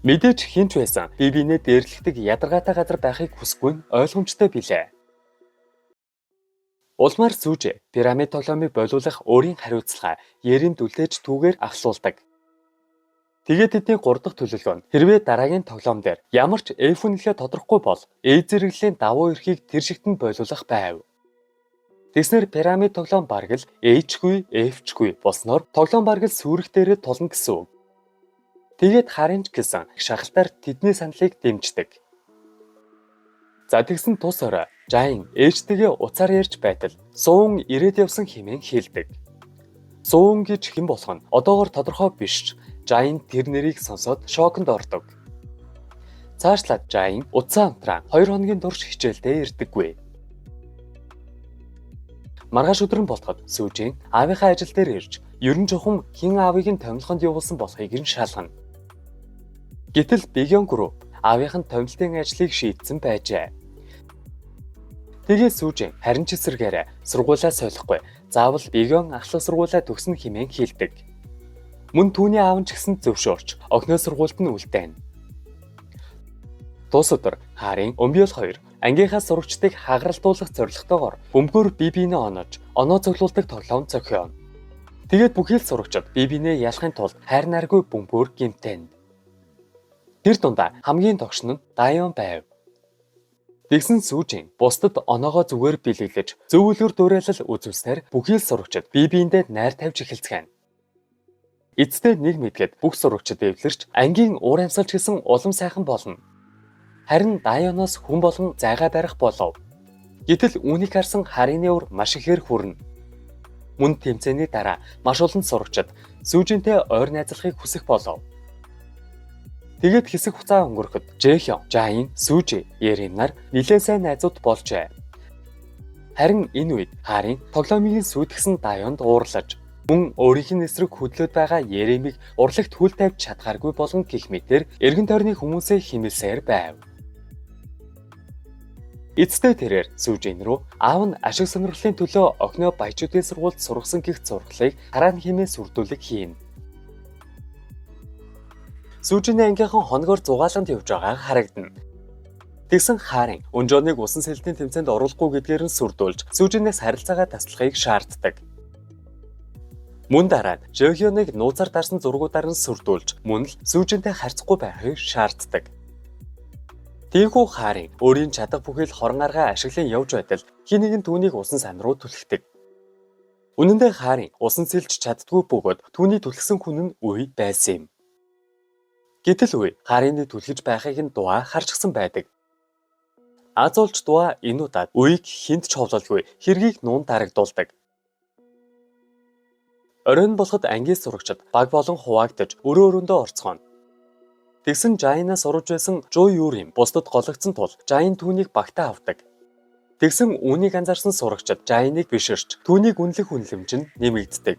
Мэдээж хэн ч байсан бие биенээ дээрлэхдэг ядаргаатай газар байхыг хүсэхгүй нь ойлгомжтой билээ. Улмаар Сүжи пирамид тоглоомыг болиулах өөрийн хариуцлага Еримд үлдээж түүгээр ахлуулдаг. Тэгээд тэдний 3 дахь төлөвлөгөө нь хэрвээ дараагийн тоглоом дээр ямар ч F үнэлгээ тодрохгүй бол A зэрэглэлийн давуу эрхийг тэр шигт нь болиулах байв. Тэгснээр пирамид тоглоом бараг л A-чгүй, F-чгүй болсноор тоглоом бараг л сүүрэх дээрээ тулна гэсэн үг. Тэгээд Харин ч гэсэн шахалтаар тэдний саналыг дэмждэг. За, тэгсэн тус орой Жайн ээжтэйгээ утсаар ярьж байтал Суун ирээд явсан хэмээн хэлдэг. Суун гэж хэн болох нь одоогор тодорхой биш ч Жайн тэр нэрийг сонсоод шоконд ордог. Цаашлаад Жайн утсаа унтраан 2 хоногийн турш хичээлдээ ирдэггүй. Маргааш өдөр нь болтоход Сүжин аавынхаа ажил дээр ирж ер нь чухам хэн аавыг нь томилхонд явуулсан болохыг нь шалгана. Гэтэл Бигэн Group аавынх нь томилтын ажлыг шийдсэн байжээ. Тэгээд Сүжин харин ч эсэргээр сургуулиа солихгүй, заавал Бигэн ахлах сургуулиа төгснө хэмээн хэлдэг. Мөн түүний аав нь ч гэсэн зөвшөөрч охиноо сургуульд нь үлдээнэ. Тус өдөр Харин, Өмбиол хоёр ангийнхаа сурагчдыг хагаралтуулах зорилготойгоор бөмбөгөөр бие биенээ оноож, оноо цуглуулдаг тоглоом зохионо. Тэгээд бүхий л сурагчид бие биенээ ялахын тулд хайр найргүй бөмбөгөөр гэмтэнэ. Тэр дундаа хамгийн догшин нь Дайон байв. Тэгсэн Сүжин бусдад оноогоо зүгээр бэлэглэж зөв үлгэр дуурайлал үзүүлснээр бүхий л сурагчид бие биендээ найр тавьж эхэлцгээнэ. Эцэстээ нэг мэдэхэд бүх сурагчид эвлэрч ангийн уур амьсгал ч гэсэн улам сайхан болно. Харин Дайоноос хүн болгон зайгаа барих болов. Гэтэл үүнийг харсан Харины уур маш ихээр хүрнэ. Мөн тэмцээний дараа маш олон сурагчид Сүжинтэй ойр найзлахыг хүсэх болов. Тэгээд хэсэг хугацаа өнгөрөхөд Жэхён, Жайн, Сүжи, Ерим нар нэлээд сайн найзууд болжээ. Харин энэ үед Харин тоглоомыг сүйтгэсэн Дайонд уурлаж, мөн өөрийнх нь эсрэг хөдлөөд байгаа Еремиг урлагт хөл тавьж чадхааргүй болгон гэх мэтээр эргэн тойрны хүмүүсээ хэмнэсээр байв. Эцэстээ тэрээр Сүүжин рүү аав нь ашиг сонирхлын төлөө охиноо баячуудын сургуульд сургасан гэх зургалыг тараана хэмээн сүрдүүлэг хийнэ. Сүүжиний ангийнхан хоногоор зугааланд явж байгаа харагдана. Тэгсэн Харин Өнжооныг усан сэлтийн тэмцээнд оруулахгүй гэдгээр нь сүрдүүлж, Сүүжинээс харилцаагаа таслахыг шаарддаг. Мөн дараа нь Жохионыг нууцаар дарсан зургуудаар нь сүрдүүлж, мөн л Сүүжинтэй харьцахгүй байхыг шаарддаг. Тийхүү Харин өөрийн чадах бүхий л хорон аргаа ашиглан явж байтал хэн нэгэн түүнийг усан сан руу түлхдэг. Үнэн дээр Харин усан сэлж чаддаггүй бөгөөд түүний түлхсэн хүн нь Үе байсан юм. Гэтэл Үе Харины түлхэж байхыг нь Дуа харчихсан байдаг. Аз олж Дуа энэ удаад Үеийг хэнд ч ховлолгүй хэргийг нуун дарагдуулдаг. Оройн болоход ангийн сурагчид баг болон хуваагдаж өрөө өрөөндөө орцгооно. Тэгсэн Жайнаас урвж байсан Жо Юрим бусдад гологдсон тул Жайн түүнийг багтаа авдаг. Тэгсэн үүнийг анзаарсан сурагчид Жайныг биширч түүнийг үнэлэх үнэлэмж нь нэмэгддэг.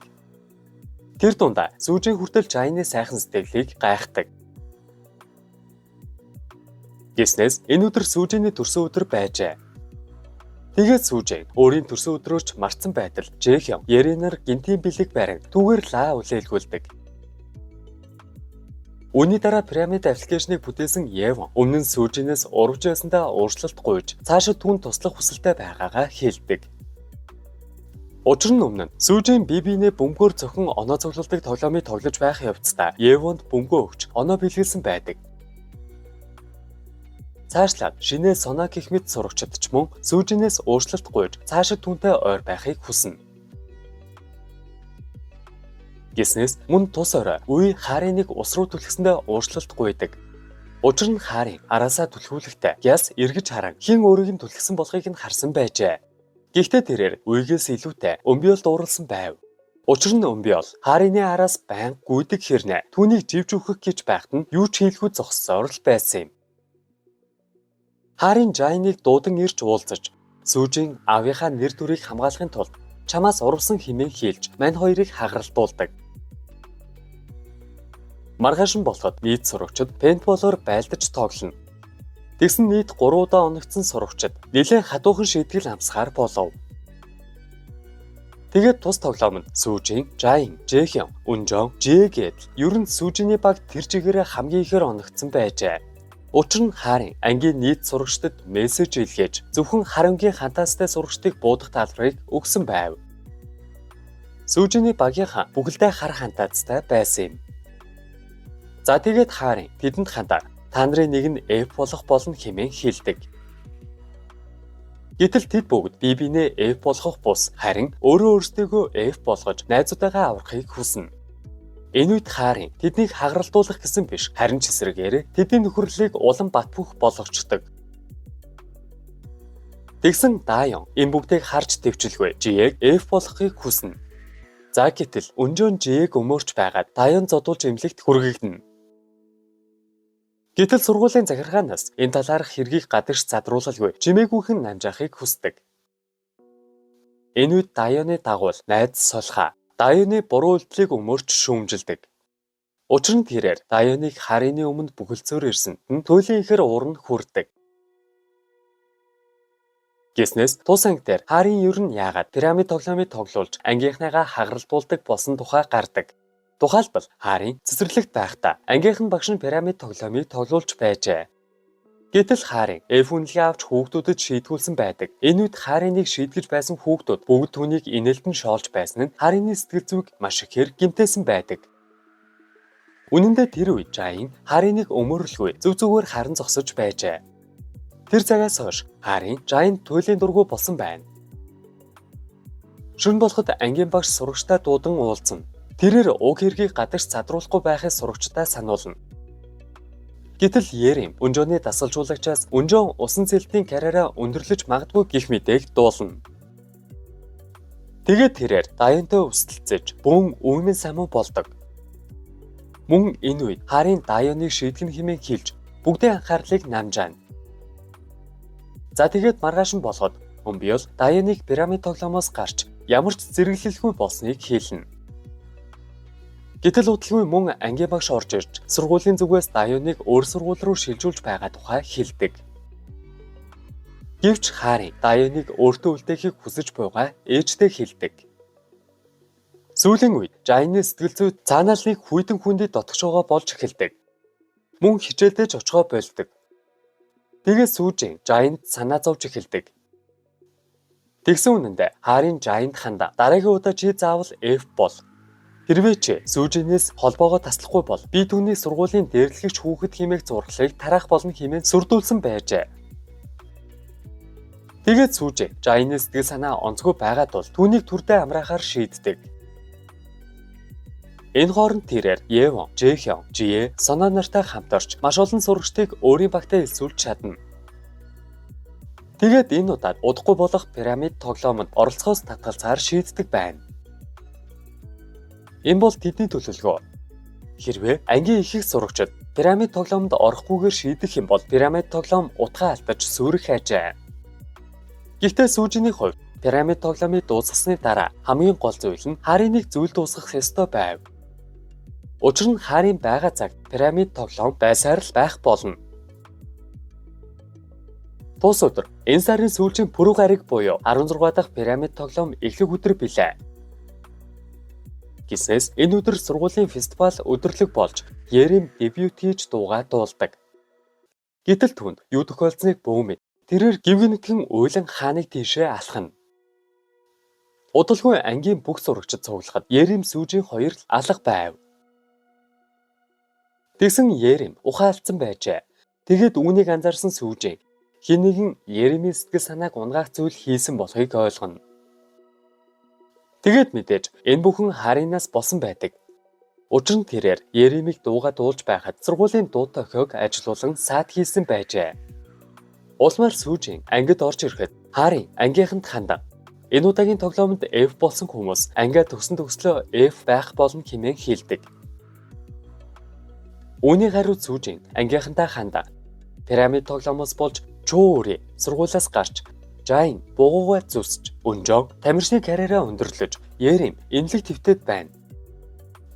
Тэр дундаа Сүүжин хүртэл Жайны сайхан сэтгэлийг гайхдаг. Гэснээс энэ өдөр Сүүжиний төрсөн өдөр байжээ. Тэгээд Сүүжин өөрийн төрсөн өдрөө ч мартсан байтал Жэхён Еренер гэнтийн бэлэг барин түүгээр лаа үлээлгүүлдэг. Үүний дараа пирамид application ийг бүтээсэн Евон өмнө нь Сүүжинээс урвж байсандаа уучлалт гуйж, цаашид түүнд туслах хүсэлтэй байгаагаа хэлдэг. Учир нь өмнө нь Сүүжин бие биенээ бөмбөгөөр цохин оноо цуглуулдаг тоглоомыг тоглож байх явцдаа Евонд бөмбөгөө өгч оноо бэлгэлсэн байдаг. Цаашлаад шинэ Сона гэх мэт сурагчид ч мөн Сүүжинээс уучлалт гуйж, цаашид түүнтэй ойр байхыг хүснэ. Гэснээс мөн тус орой Үе Хариныг ус руу түлхсэндээ уучлалт гуйдаг. Учир нь Харин араасаа түлхүүлэхдээ Гяс эргэж харан хэн өөрийг нь түлхсэн болохыг нь харсан байжээ. Гэхдээ тэрээр Үегээс илүүтэй Өмбиолд уурласан байв. Учир нь Өмбиол Харины араас байнга гүйдэг хэрнээ түүнийг живж өөхөх гэж байхад нь юу ч хийлгүй зогссоор л байсан юм. Харин Жайныг дуудан ирж уулзаж, Сүүжин аавынхаа нэр төрийг хамгаалахын тулд чамаас урвсан хэмээн хэлж мань хоёрыг хагаралтуулдаг. Маргааш нь болоход нийт сурагчид paintball оор байлдаж тоглоно. Тэгсэн нийт 3 удаа оногдсон сурагчид нэлээн хатуухан шийтгэл амсахаар болов. Тэгээд тус тоглоомонд Сүүжин, Жайн, Жэхён, Үнжон, Жэ гэдэл ер нь Сүүжиний баг тэр чигээрээ хамгийн ихээр оногдсон байжээ. Учир нь Харин ангийн нийт сурагчдад мессеж илгээж, зөвхөн хар өнгийн хантаастай сурагчдыг буудах даалгаврыг өгсөн байв. Сүүжиний багийнхаа бүхэлдээ хар хантаацтай байсан юм. За, тэгээд Харин тэдэнд хандаа та нарын нэг нь F болох болно хэмээн хэлдэг. Гэтэл тэд бүгд бие биенээ F болгох бус, харин өөрөө өөрсдийгөө F болгож найзуудтайгаа аврахыг хүснэ. Энэ үед Харин тэднийг хагаралтуулах гэсэн биш, харин ч эсрэгээр тэдний нөхөрлөлийг улам бат бөх болгочдог. Тэгсэн Дайон энэ бүгдийг харж тэвчилгүй Жиэг F болгохыг хүснэ. За, гэтэл Өнжөөн Жиэг өмөөрч байгаад Дайон зодуулж эмнэлэгт хүргэгдэнэ. Гэтэл сургуулийн захиргаанаас энэ талаарх хэргийг гадагш задруулалгүй чимээгүйхэн намжаахыг хүсдэг. Энэ үед Дайоны дагуул найз Солха Дайоны буруу үйлдэлийг өмөөрч шүүмжилдэг. Учир нь тэрээр Дайоныг Харины өмнө бөхөлдсөөр ирсэнд нь туйлын ихээр уур нь хүрдэг. Гэснээс тус анги дээр Харин ер нь яагаад пирамид тоглоомыг тоглуулж ангийнхныгаа хагаралтуулдаг болсон тухай гардаг. Тухайлбал, Харин цэцэрлэгт байхдаа ангийнх нь багш нь пирамид тоглоомыг тоглуулж байжээ. Гэтэл Харин F үнэлгээ авч хүүхдүүдэд шийтгүүлсэн байдаг. Энэ үед Хариныг шийтгэж байсан хүүхдүүд бүгд түүнийг инээлд нь шоолж байсан нь Харины сэтгэл зүйг маш ихээр гэмтээсэн байдаг. Үнэн дээр тэр үед Жайн Хариныг өмөөрөлгүй зөв зүгээр харан зогсож байжээ. Тэр цагаас хойш Харин Жайн туйлын дургүй болсон байна. Шөнө болоход ангийн багш сурагчтай дуудан уулзна. Тэрээр уг хэргийг гадагш задруулахгүй байхыг сурагчдаа сануулна. Гэтэл Ерим Өнжөөний дасгалжуулагчаас Өнжөөн усан сэлтийн карьераа өндөрлөж магадгүй гэх мэтээг дуулна. Тэгээд тэрээр Дайонтой усталцаж бүүн үймэн самуу болдог. Мөн энэ үед Харин Дайоныг шийтгэн хэмээн хэлж бүгдийн анхаарлыг намжаана. За, тэгээд маргааш нь болоход Өмбиол Даяник пирамид тоглоомоос гарч ямар ч зэрэглэлгүй болсныг хэлнэ. Гэтэл удалгүй мөн ангийн багш орж ирж сургуулийн зүгээс Даюныг өөр сургууль руу шилжүүлж байгаа тухай хэлдэг. Гэвч Хари Даюныг өөртөө үлдээхийг хүсэж буйгаа ээжтэй хэлдэг. Сүүлийн үед Жайны сэтгэл зүй цаанаа л нэг хүйтэн хүндэд дотгошоогоо болж эхэлдэг. Мөн хичээлдээ ч очихоо больдог. Тэгээд Сүүжин Жайнд санаа зовж эхэлдэг. Тэгсэн үнэндээ Харин Жайнд хандаа дараагийн удаа чи заавал F бол. Хэрвээ чи Сүүжинээс холбоогоо таслахгүй бол би түүний сургуулийн дээрлэгч хүүхэд хэмээх зураглалыг тараах болно хэмээн сүрдүүлсэн байжээ. Тэгээд Сүүжин Жайны сэтгэл санаа онцгой байгаа тул түүнийг түрдээ амраахаар шийддэг. Энэ хооронд тэрээр Евон, Жэхён, Жие, Сона нартай хамтарч маш олон сурагчдыг өөрийн багтаа элсүүлж чадна. Тэгээд энэ удаад удахгүй болох пирамид тоглоомонд оролцохоос татгалзахаар шийддэг байна. Энэ бол тэдний төлөвлөгөө. Хэрвээ ангийн их их сурагчид пирамид тоглоомонд орохгүйгээр шийдэх юм бол пирамид тоглоом утгаа алдаж сүйрэх ажээ. Гэхдээ Сүүжиний хувьд пирамид тоглоомыг дуусгасны дараа хамгийн гол зүйл нь Хариныг зүйл дуусгах ёстой байв. Учир нь Харин байгаа цагт пирамид тоглоом байсаар л байх болно. Тус өдөр энэ сарын сүүлчийн пүрэв гариг буюу 16 дахь пирамид тоглоом эхлэх өдөр билээ. Гэснээс энэ өдөр сургуулийн фестивал өдөрлөг болж Ерим дебют хийж дуугаа дуулдаг. Гэтэл түүнд юу тохиолдсныг бүү мэд. Тэрээр гэв гэнэтхэн уйлан хааныг тийшээ алхана. Удалгүй ангийн бүх сурагчид цуглахад Ерим Сүүжин хоёр л алга байв. Тэгсэн Ерим ухаан алдсан байжээ. Тэгээд үүнийг анзаарсан Сүүжин хэн нэгэн Еремийн сэтгэл санааг унагаах зүйл хийсэн болохыг ойлгоно. Тэгээд мэдээж энэ бүхэн Харинаас болсон байдаг. Учир нь тэрээр Еремийг дуугаа дуулж байхад сургуулийн дуу тохиог ажилуулан саад хийсэн байжээ. Улмаар Сүүжин ангид орж ирэхэд Харин ангийнханд хандан энэ удаагийн тоглоомонд F болсон хүмүүс ангиа төгсөн төгслөө F байх болно хэмээн хэлдэг. Үүний хариуд Сүүжин ангийнхантай хандан пирамид тоглоомоос болж чуу өрий сургуулиас гарч Жайн бугуугаа зүсч Өнжог тамирчны карьераа өндөрлөж Ерим эмнэлэг твтээд байна.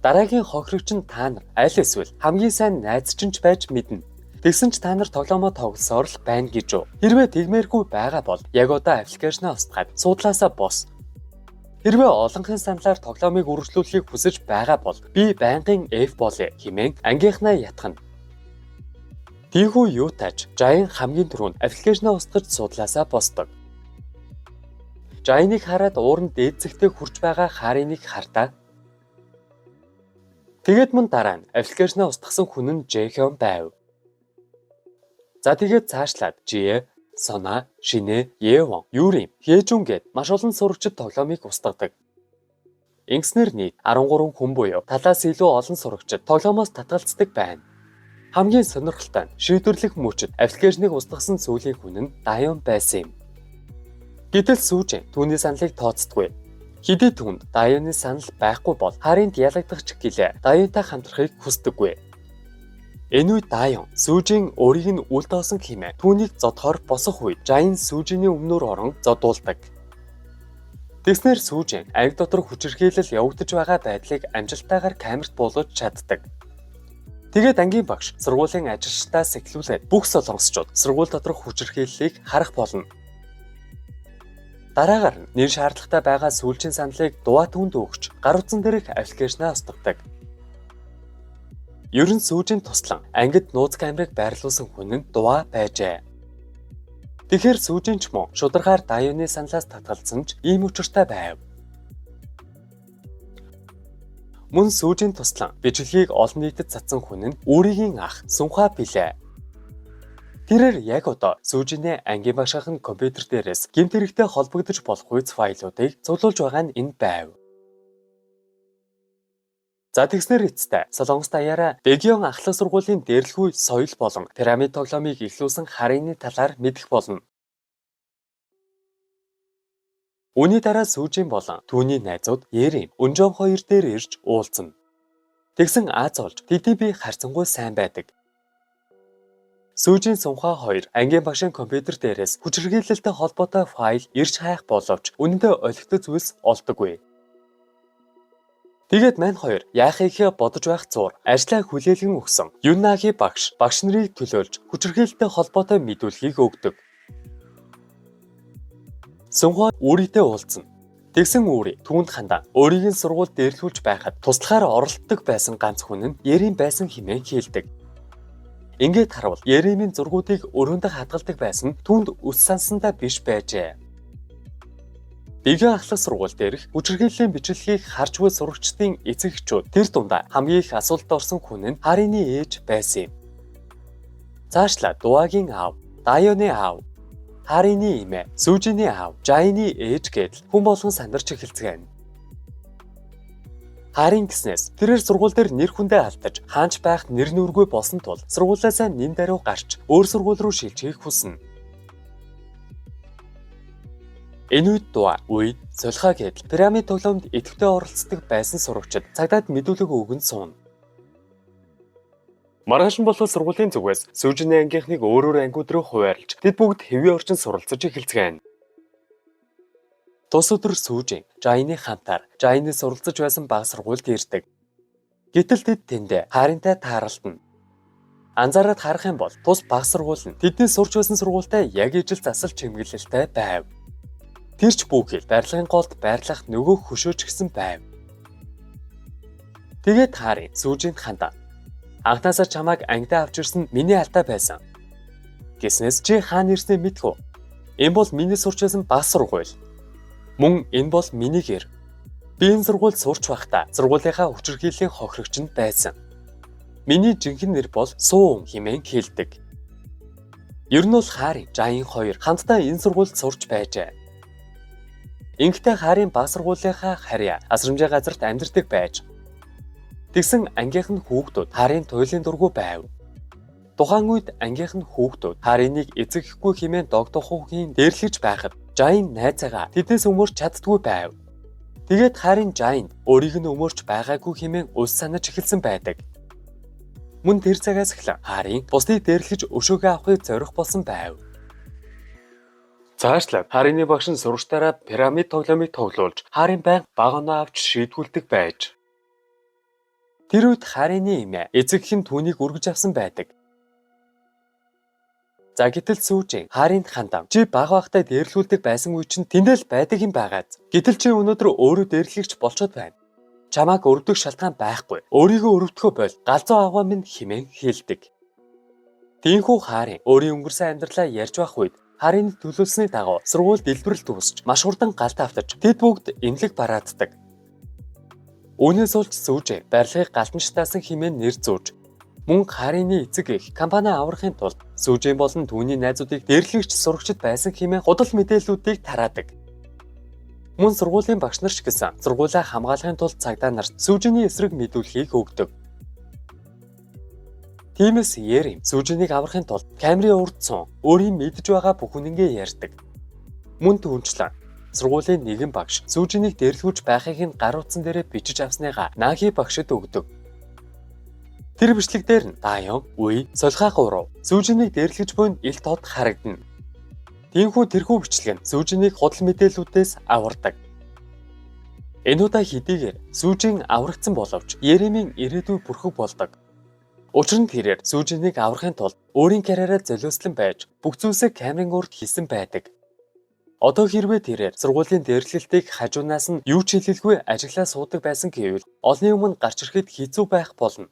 Дараагийн хохирогч нь та нар аль эсвэл хамгийн сайн найз чинь ч байж мэднэ. Тэгсэн ч та нар тоглоомоо тоглосоор л байна гэж үү. Хэрвээ тэгмээргүй байгаа бол яг одоо application аа устгаад суудлаасаа бос. Хэрвээ олонхын саналаар тоглоомыг үргэлжлүүлэхийг хүсэж байгаа бол би байнгын F болъё хэмээн ангийнхнаа ятгана. Тийхүү юу тааж Жайн хамгийн түрүүнд application аа устгаж суудлаасаа босдог. Жайныг хараад ууранд дээдсэгтээ хүрч байгаа Хариныг хардаа. Тэгээд мөн дараа нь application аа устгасан хүн нь Жэхён байв. За тэгээд цаашлаад Жие, Сона, Шинэ, Евон, Юрим, Хэжүн гээд маш олон сурагчид тоглоомыг устгадаг. Ингэснээр нийт 13 хүн буюу талаас илүү олон сурагчид тоглоомоос татгалздаг байна. Хамгийн сонирхолтой нь шийдвэрлэх мөчид application ыг устгасан сүүлийн хүн нь Даюн байсан юм. Гэтэл Сүүжин түүний саналыг тооцдоггүй. Хэдий түүнд Даюны санал байхгүй бол Харинд ялагдах ч гэлээ Даюнтай хамтрахыг хүсдэггүй. Энэ үед Даюн Сүүжин өөрийг нь үл тоосон хэмээн түүнийг зодохоор босох үед Жайн Сүүжиний өмнөр орон зодуулдаг. Тэгснээр Сүүжин анги дотор хүчирхийлэл явагдаж байгаа байдлыг амжилттайгаар камерт буулгаж чаддаг. Тэгээд ангийн багш сургуулийн ажилчдаас эхлүүлээд бүх солонгосчууд сургууль доторх хүчирхийллийг харах болно. Дараагаар нь нэр шаардлагатай байгаа сүүлчийн саналыг Дуа түүнд өгч гар утсан дээрх application аа устгадаг. Ер нь сүүжин туслан ангид нууц камерыг байрлуулсан хүн нь Дуа байжээ. Тэгэхээр сүүжин ч мөн шударгаар Даюны саналаас татгалзсан ч ийм учиртай байв. Мөн сүүжин туслан бичлэгийг олон нийтэд цацсан хүн нь өөрийн ах Сунха билээ. Тэрээр яг одоо сүүжиний ангийн багшийнх нь компьютер дээрээс гэмт хэрэгтэй холбогдож болох үйц файлуудыг цуглуулж байгаа нь энэ байв. За тэгснээр эцэстээ Солонгос даяараа Бэгион ахлах сургуулийн дээрлэхүй соёл болон пирамид тоглоомыг эхлүүлсэн Харины талаар мэдэх болно. Үүний дараа Сүүжин болон түүний найзууд Ерим, Өнжон хоёр дээр ирж уулзна. Тэгсэн Аз олж тэдний бие харьцангуй сайн байдаг. Сүүжийн Сунхаа 2 ангийн багшийн компьютер дээрээс хүчирхийлэлтэй холбоотой файл ирж хайх боловч үнэндээ олигтой зүйлс олдоггүй. Тэгээд мань хоёр яахыг бодож байх зуур ажлаа хүлээлгэн өгсөн. Юнаги багш багш нарыг төлөөлж хүчирхийлэлтэй холбоотой мэдүүлгийг өгдөг. Сунхаа Үүритэй уулзна. Тэгсэн Үүри түүнд хандан өөрийг нь сургуульд дээрлэхүүлж байхад туслахаар оролддог байсан ганц хүн нь Ерим байсан хэмээн хэлдэг. Ингээд харвал Еримийн зургуудыг өрөөндөө хадгалдаг байсан нь түүнд үс сансандаа биш байжээ. Бигийн ахлах сургууль дээрх хүчирхийллийн бичлэгийг харж буй сурагчдын эцэг эхчүүд тэр дундаа хамгийн их асуултад орсон хүн нь Харины ээж байсан юм. Цаашлаа Дуагийн аав, Дайоны аав, Харины эмээ, Сүжиний аав, Жайны ээж гэдэл хүн болгон сандарч эхэлцгээнэ. Харин гэснээс тэрээр сургууль дээр нэр хүндээ алдаж хаанч байх нэр нүргүй болсон тул сургуулиасаа нэн даруй гарч өөр сургууль руу шилжихийг хүснэ. Энэ үед Дуа, Үе, Сулха гэдэл пирамид тоглоомд идэвхтэй оролцдог байсан сурагчид цагдаад мэдүүлэг өгөн сууна. Маргааш нь болов сургуулийн зүгээс Сүүжиний ангийнхныг өөр өөр ангиуд руу хуваарлж тэд бүгд хэвийн орчин суралцаж эхэлцгээнэ. Тус өдөр Сүүжин Жайны хамтаар Жайны суралцаж байсан бага сургуульд ирдэг. Гэтэл тэд тэндээ Харинтай тааралдана. Анзаараад харах юм бол тус бага сургууль нь тэдний сурч байсан сургуультай яг ижил засал чимэглэлтэй байв. Тэр ч бүхэл барилгын голд байрлах нөгөө хөшөөч гэсэн байв. Тэгээд Харин Сүүжинд хандаа. Анхнаасаа чамайг ангидаа авч ирсэн миний алдаа байсан. Гэснээс чи хаана ирснээ мэдэх үү? Энэ бол миний сурч байсан бага сургууль. Мөн энэ бол миний гэр. Би энэ сургуульд сурч байхдаа сургуулийнхаа хүчирхийллийн хохирогч нь байсан. Миний жинхэнэ нэр бол Суун хэмээн хэлдэг. Ер нь бол Харин, Жайн хоёр хамтдаа энэ сургуульд сурч байжээ. Ингэхдээ Харин бага сургуулийнхаа харьяа асрамжийн газарт амьдардаг байж. Тэгсэн ангийнх нь хүүхдүүд Харин туйлын дургүй байв. Тухайн үед ангийнх нь хүүхдүүд Хариныг эцэг эхгүй хэмээн догдохуухийн дээрлэж байхад Жайн найзаагаа тэднээс өмөрч чаддгүй байв. Тэгээд Харин Жайнд өөрийг нь өмөрч байгаагүй хэмээн ус санаж эхэлсэн байдаг. Мөн тэр цагаас эхлэн Харин бусдыг дээрлэж өшөөгөө авахыг зорих болсон байв. Цаашлаад Харины багш нь сурагчдаараа пирамид тоглоомыг тоглуулж Харин байнга бага оноо авч шийдвүлдэг байж. Тэр үед Харины эмээ эцэг эх нь түүнийг өргөж авсан байдаг. За гэтэл Сүүжин Харинд хандан чи бага байхдаа дээрлүүлдэг байсан үе чинь тэндэл байдаг юм байгааз. Гэтэл чи өнөөдөр өөрөө дээрлэгч болчоод байна. Чамааг өрөвдөх шалтгаан байхгүй. Өөрийгөө өрөвдөхөө боль галзуу аваа минь хэмээн хэлдэг. Тиймээс Харин өөрийн өнгөрсөн амьдралаа ярьж байх үед Харины төлөөлсөний дагуу сургууль дэлбэрэлт үүсч маш хурдан галт автаж тэд бүгд эмнэлэг барааддаг. Үүнээс болж Сүүжин барилгыг галтан шатаасан хэмээн нэр зүүж мөн Харины эцэг эх компани аврахын тулд Сүүжин болон түүний найзуудыг дээрлэгч сурагчид байсан хэмээн худал мэдээллүүдийг тараадаг. Мөн сургуулийн багш нар ч гэсэн сургуулиа хамгаалахын тулд цагдаа нарт Сүүжиний эсрэг мэдүүлгийг өгдөг. Тиймээс Ерим Сүүжинийг аврахын тулд камерын урд сун өөрийн мэдж байгаа бүх үнэнгээ ярьдаг. Мөн түүнчлэн сургуулийн нэгэн багш Сүүжинийг дээрлэхүүлж байхыг нь гар утсан дээрээ бичиж авсныгаа Наги багшид өгдөг. Тэр бичлэг дээр нь Дайон, Үе, Сулха гурав Сүүжинийг дээрлэж буй нь ил тод харагдана. Тиймээс тэрхүү бичлэг нь Сүүжинийг худал мэдээллүүдээс авардаг. Энэ удаа хэдийгээр Сүүжин аврагдсан боловч Еремийн ирээдүй бүрхэг болдог. Учир нь тэрээр Сүүжинийг аврахын тулд өөрийн карьераа золиослон байж бүх зүйлсээ камерын урд хийсэн байдаг. Одоо хэрвээ тэрээр сургуулийн дээрлэлтийг хажуунаас нь юу ч хэлэлгүй ажиглаа суудаг байсан гэвэл олонний өмнө гарч ирэхэд хэцүү байх болно.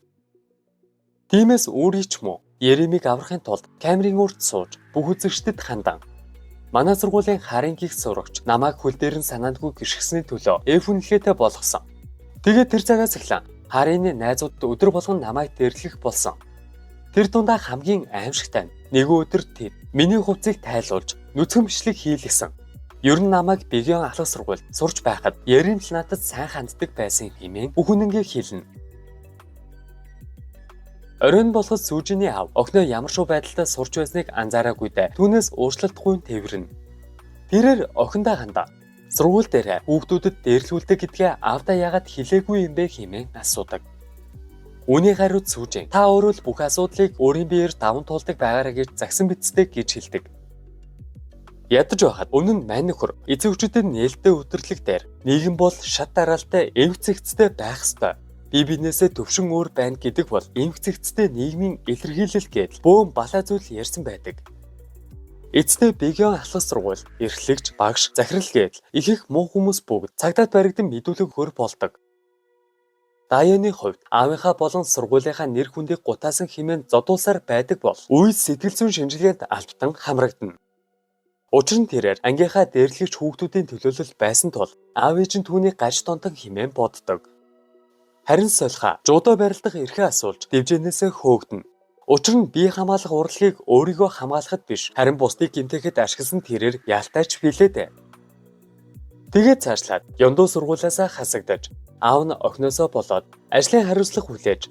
Тиймээс өөрий ч муу Еремийг аврахын тулд камерын урд сууж бүх үзэгчдэд хандан манай сургуулийн Харин гих сурагч намайг хөл дээр нь санаандгүй гэршгэсний төлөө F үнэлгээтэй болгосон. Тэгээд тэр цагаас эхлэн Харины найзууд өдөр болгон намайг дээрлэх болсон. Тэр дундаа хамгийн аимшигтай нь нэгэн өдөр тэд миний хувцсыг тайлуулж нүцгэн бичлэг хийлгэсэн. Ер нь намайг Бэгэн ахлах сургуульд сурч байхад Ерим л надад сайн ханддаг байсан хэмээн бүх үнэнгээ хэлнэ. Оройн болоход Сүүжиний аав охиноо ямар шуу байдалтай сурч байсныг анзаараагүй дээ. Түүнээс уучлалт гуйн тэврэнэ. Тэрээр охиндоо хандаа. Сургууль дээр хүүхдүүдэд дээрлүүлдэг гэдгээ аавдаа яагаад хэлээгүй юм бэ хэмээн асуудаг. Үүний хариуд Сүүжин та өөрөө л бүх асуудлыг өөрийн биеэр даван туулдаг байгаарай гэж загсан бидтэй гэж хэлдэг. Ядаж байхад өмнө нь мань нөхөр эцэг хүчтэй нээлттэй өдөрлөг дээр нийгэм бол шат дараалтай эмх зэгцтэй байх ёстой. Би бинээсээ төвшин өөр байна гэдэг бол эмх зэгцтэй нийгмийн илэрхийлэл гэдэл бөөн балаа зүйл ярьсан байдаг. Эцэстээ Бэгион ахлах сургууль, эрхлэгч, багш, захирал гэдэл их их муу хүмүүс бүгд цагдаад баригдан мэдүүлэг хөр болдог. Даяны хувьд аавынхаа болон сургуулийнхаа нэр хүндийг гутаасан хэмээн зодуулсаар байдаг бол үйл сэтгэл зүйн шинжилгээнд албатан хамрагдана. Учир нь тэрээр ангийнхаа дээрлэгч хүүхдүүдийн төлөөлөл байсан тул аав ээж нь түүнийг гаж донтон хэмээн боддог. Харин Солихаа жуудаа барилдах эрхээ асуулж дэвжээнээсээ хөөгдөнө. Учир нь бие хамгаалах урлагийг өөрийгөө хамгаалахад биш харин бусдыг гэмтээхэд ашигласан тэрээр ялтайч билээ дээ. Тэгээд цаашлаад Ёндуу сургуулиасаа хасагдаж аав нь охиноосоо болоод ажлын хариуцлага хүлээж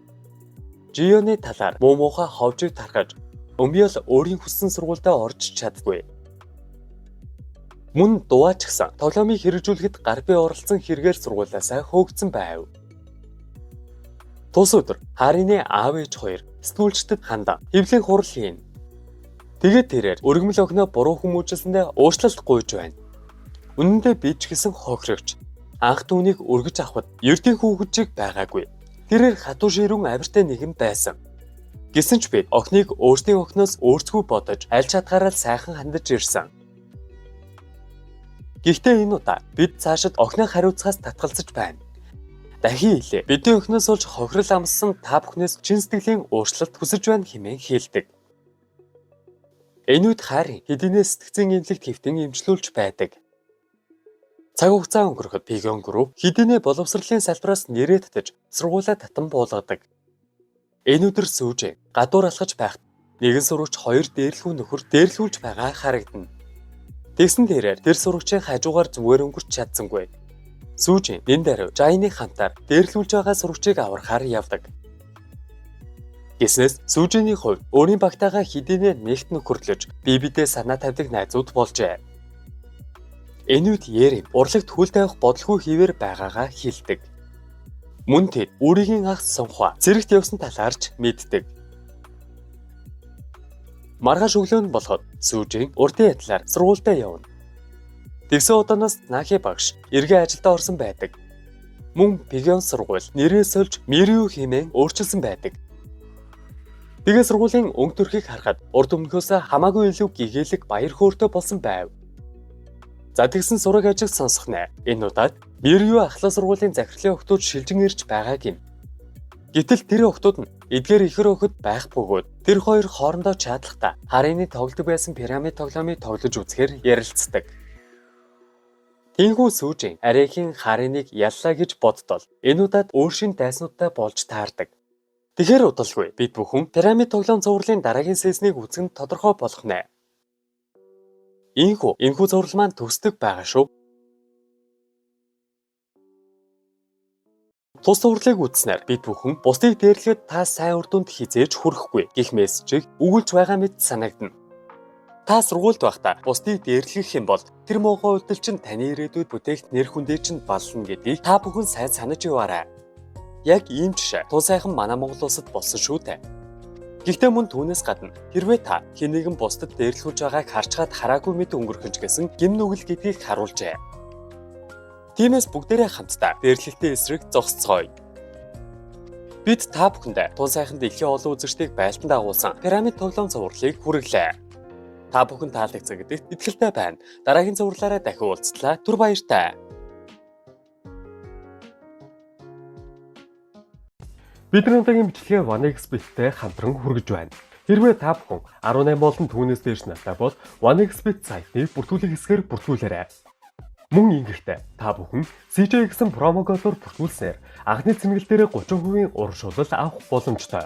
Жионы талаар муу муухай ховжийг тархаж Өмбиол өөрийн хүссэн сургуульдаа орж чаддаггүй. Мөн дуваач гисэн тоглоомыг хэрэгжүүлэхэд гар бие оролцсон хэрэгээр сургуулиасаа хөөгдсөн байв. Тус өдөр Харины аав ээж хоёр сэтгүүлчдэд хандан хэвлэлийн хурал хийнэ. Тэгээд тэрээр өргөмөл охиноо буруу хүмүүжүүлсэндээ уучлалт гуйж байна. Үнэн дээр би ч гэсэн хохирогч. Анх түүнийг өргөж авахад ердийн хүүхэд шиг байгаагүй. Тэрээр хатуу ширүүн авиртай нэгэн байсан. Гэсэн ч бид охиныг өөрсдийн охиноос өөрцгүй бодож аль чадхаараа л сайхан хандаж ирсэн. Гэхдээ энэ удаа бид цаашид охиноо хариуцахаас татгалзаж байна. Дахин хэлье. Бидний охиноос болж хохирол амссан та бүхнээс чин сэтгэлийн уучлалт хүсэж байна хэмээн хэлдэг. Энэ үед Харин хэдийнэ сэтгцийн эмнэлэгт хэвтэн эмчлүүлж байдаг. Цаг хугацаа өнгөрөхөд Пигон Group хэдийнэ боловсролын салбараас нэрээ татаж сургуулиа татан буулгадаг. Энэ өдөр Сүүжин гадуур алхаж байхад нэгэн сурагч хоёр дээрлэхүү нөхөр дээрлэхүүлж байгаа харагдана. Тэгсэн тэрээр тэр сурагчийн хажуугаар зүгээр өнгөрч чадсангүй. Сүүжин нэн даруй Жайны хамтаар дээрлэхүүлж байгаа сурагчийг аврахаар явдаг. Гэснээс Сүүжиний хувьд өөрийн багтаагаа хэдийнэ нэгт нөхөрлөж бие биедээ санаа тавьдаг найзууд болжээ. Энэ үед Ерим урлагт хөл тавих бодолгүй хэвээр байгаагаа хэлдэг. Мөн тэд өөрийн ах Сунхва цэрэгт явсан талаарч мэддэг. Маргааш өглөө нь болоход Сүүжин урдын адилаар сургуультай явна. Тэгсэн удаанаас Нахи багш эргээ ажилдаа орсон байдаг. Мөн Пигон сургууль нэрээ сольж Мириу хэмээн өөрчилсөн байдаг. Тэгээ сургуулийн өнгө төрхийг харахад урд өмнөхөөс хамаагүй илүү гэгээлэг баяр хөөртэй болсон байв. За тэгсэн сураг ажиг сонсох нэ. Энэ удаад Мириу ахлах сургуулийн захирлын охтууд шилжин ирж байгаа гин. Гэтэл тэр охтууд нь эдгээр ихэр охид байх бөгөөд тэр хоёр хоорондоо чаадлахдаа Харины тоглодог байсан пирамид тоглоомыг тоглож үзэхээр ярилцдаг. Тийнхүү Сүүжин арайхийн Хариныг яллаа гэж боддол энэ удаад өөр шин дайснуудтай болж таардаг. Тэгэхээр удалгүй бид бүхэн пирамид тоглоом цувралын дараагийн season ийг үзэх нь тодорхой болох нэ. Энэхүү цуврал маань төгсдөг байгаа шүү. Тус цувралыг үзснээр бид бүхэн бусдыг дээрлэхэд та сайн үр дүнд хэзээ ч хүрэхгүй гэх мессежийг өгүүлж байгаа мэт санагдана. Та сургуульд байхдаа бусдыг дээрлэх юм бол тэр муухай үйлдэл чинь таны ирээдүйд бүтээх нэр хүндээ чинь баллна гэдгийг та бүхэн сайн санаж яваарай. Яг ийм жишээ тун сайхан манай Монгол улсад болсон шүү дээ. Гэхдээ мөн түүнээс гадна хэрвээ та хэн нэгэн бусдад дээрлэхүүлж байгааг харчгаад хараагүй мэт өнгөрөх нь ч гэсэн гэм нүгэл гэдгийг харуулжээ. Тиймээс бүгдээрээ хамтдаа дээрлэлтийн эсрэг зогсцгоё. Бид та бүхэндээ тун сайхан дэлхийн олон үзэгчдийг байлдан дагуулсан пирамид тоглоом цувралыг хүргэлээ. Та бүхэн таалагдсан гэдэгт итгэлтэй байна. Дараагийн цувралаараа дахин уулзтлаа. Түр баяртай. Бидний удаагийн бичлэгээ 1xBet-тэй хамтран хүргэж байна. Хэрвээ та бүхэн 18 болон түүнээс дээш настай бол 1xBet сайтны бүртгүүлэх хэсгээр бүртгүүлээрэй. Мөн ингэхдээ та бүхэн CJ гэсэн promo кодоор бүртгүүлснээр анхны цэнгэлдээрээ 30% урамшуулал авах боломжтой.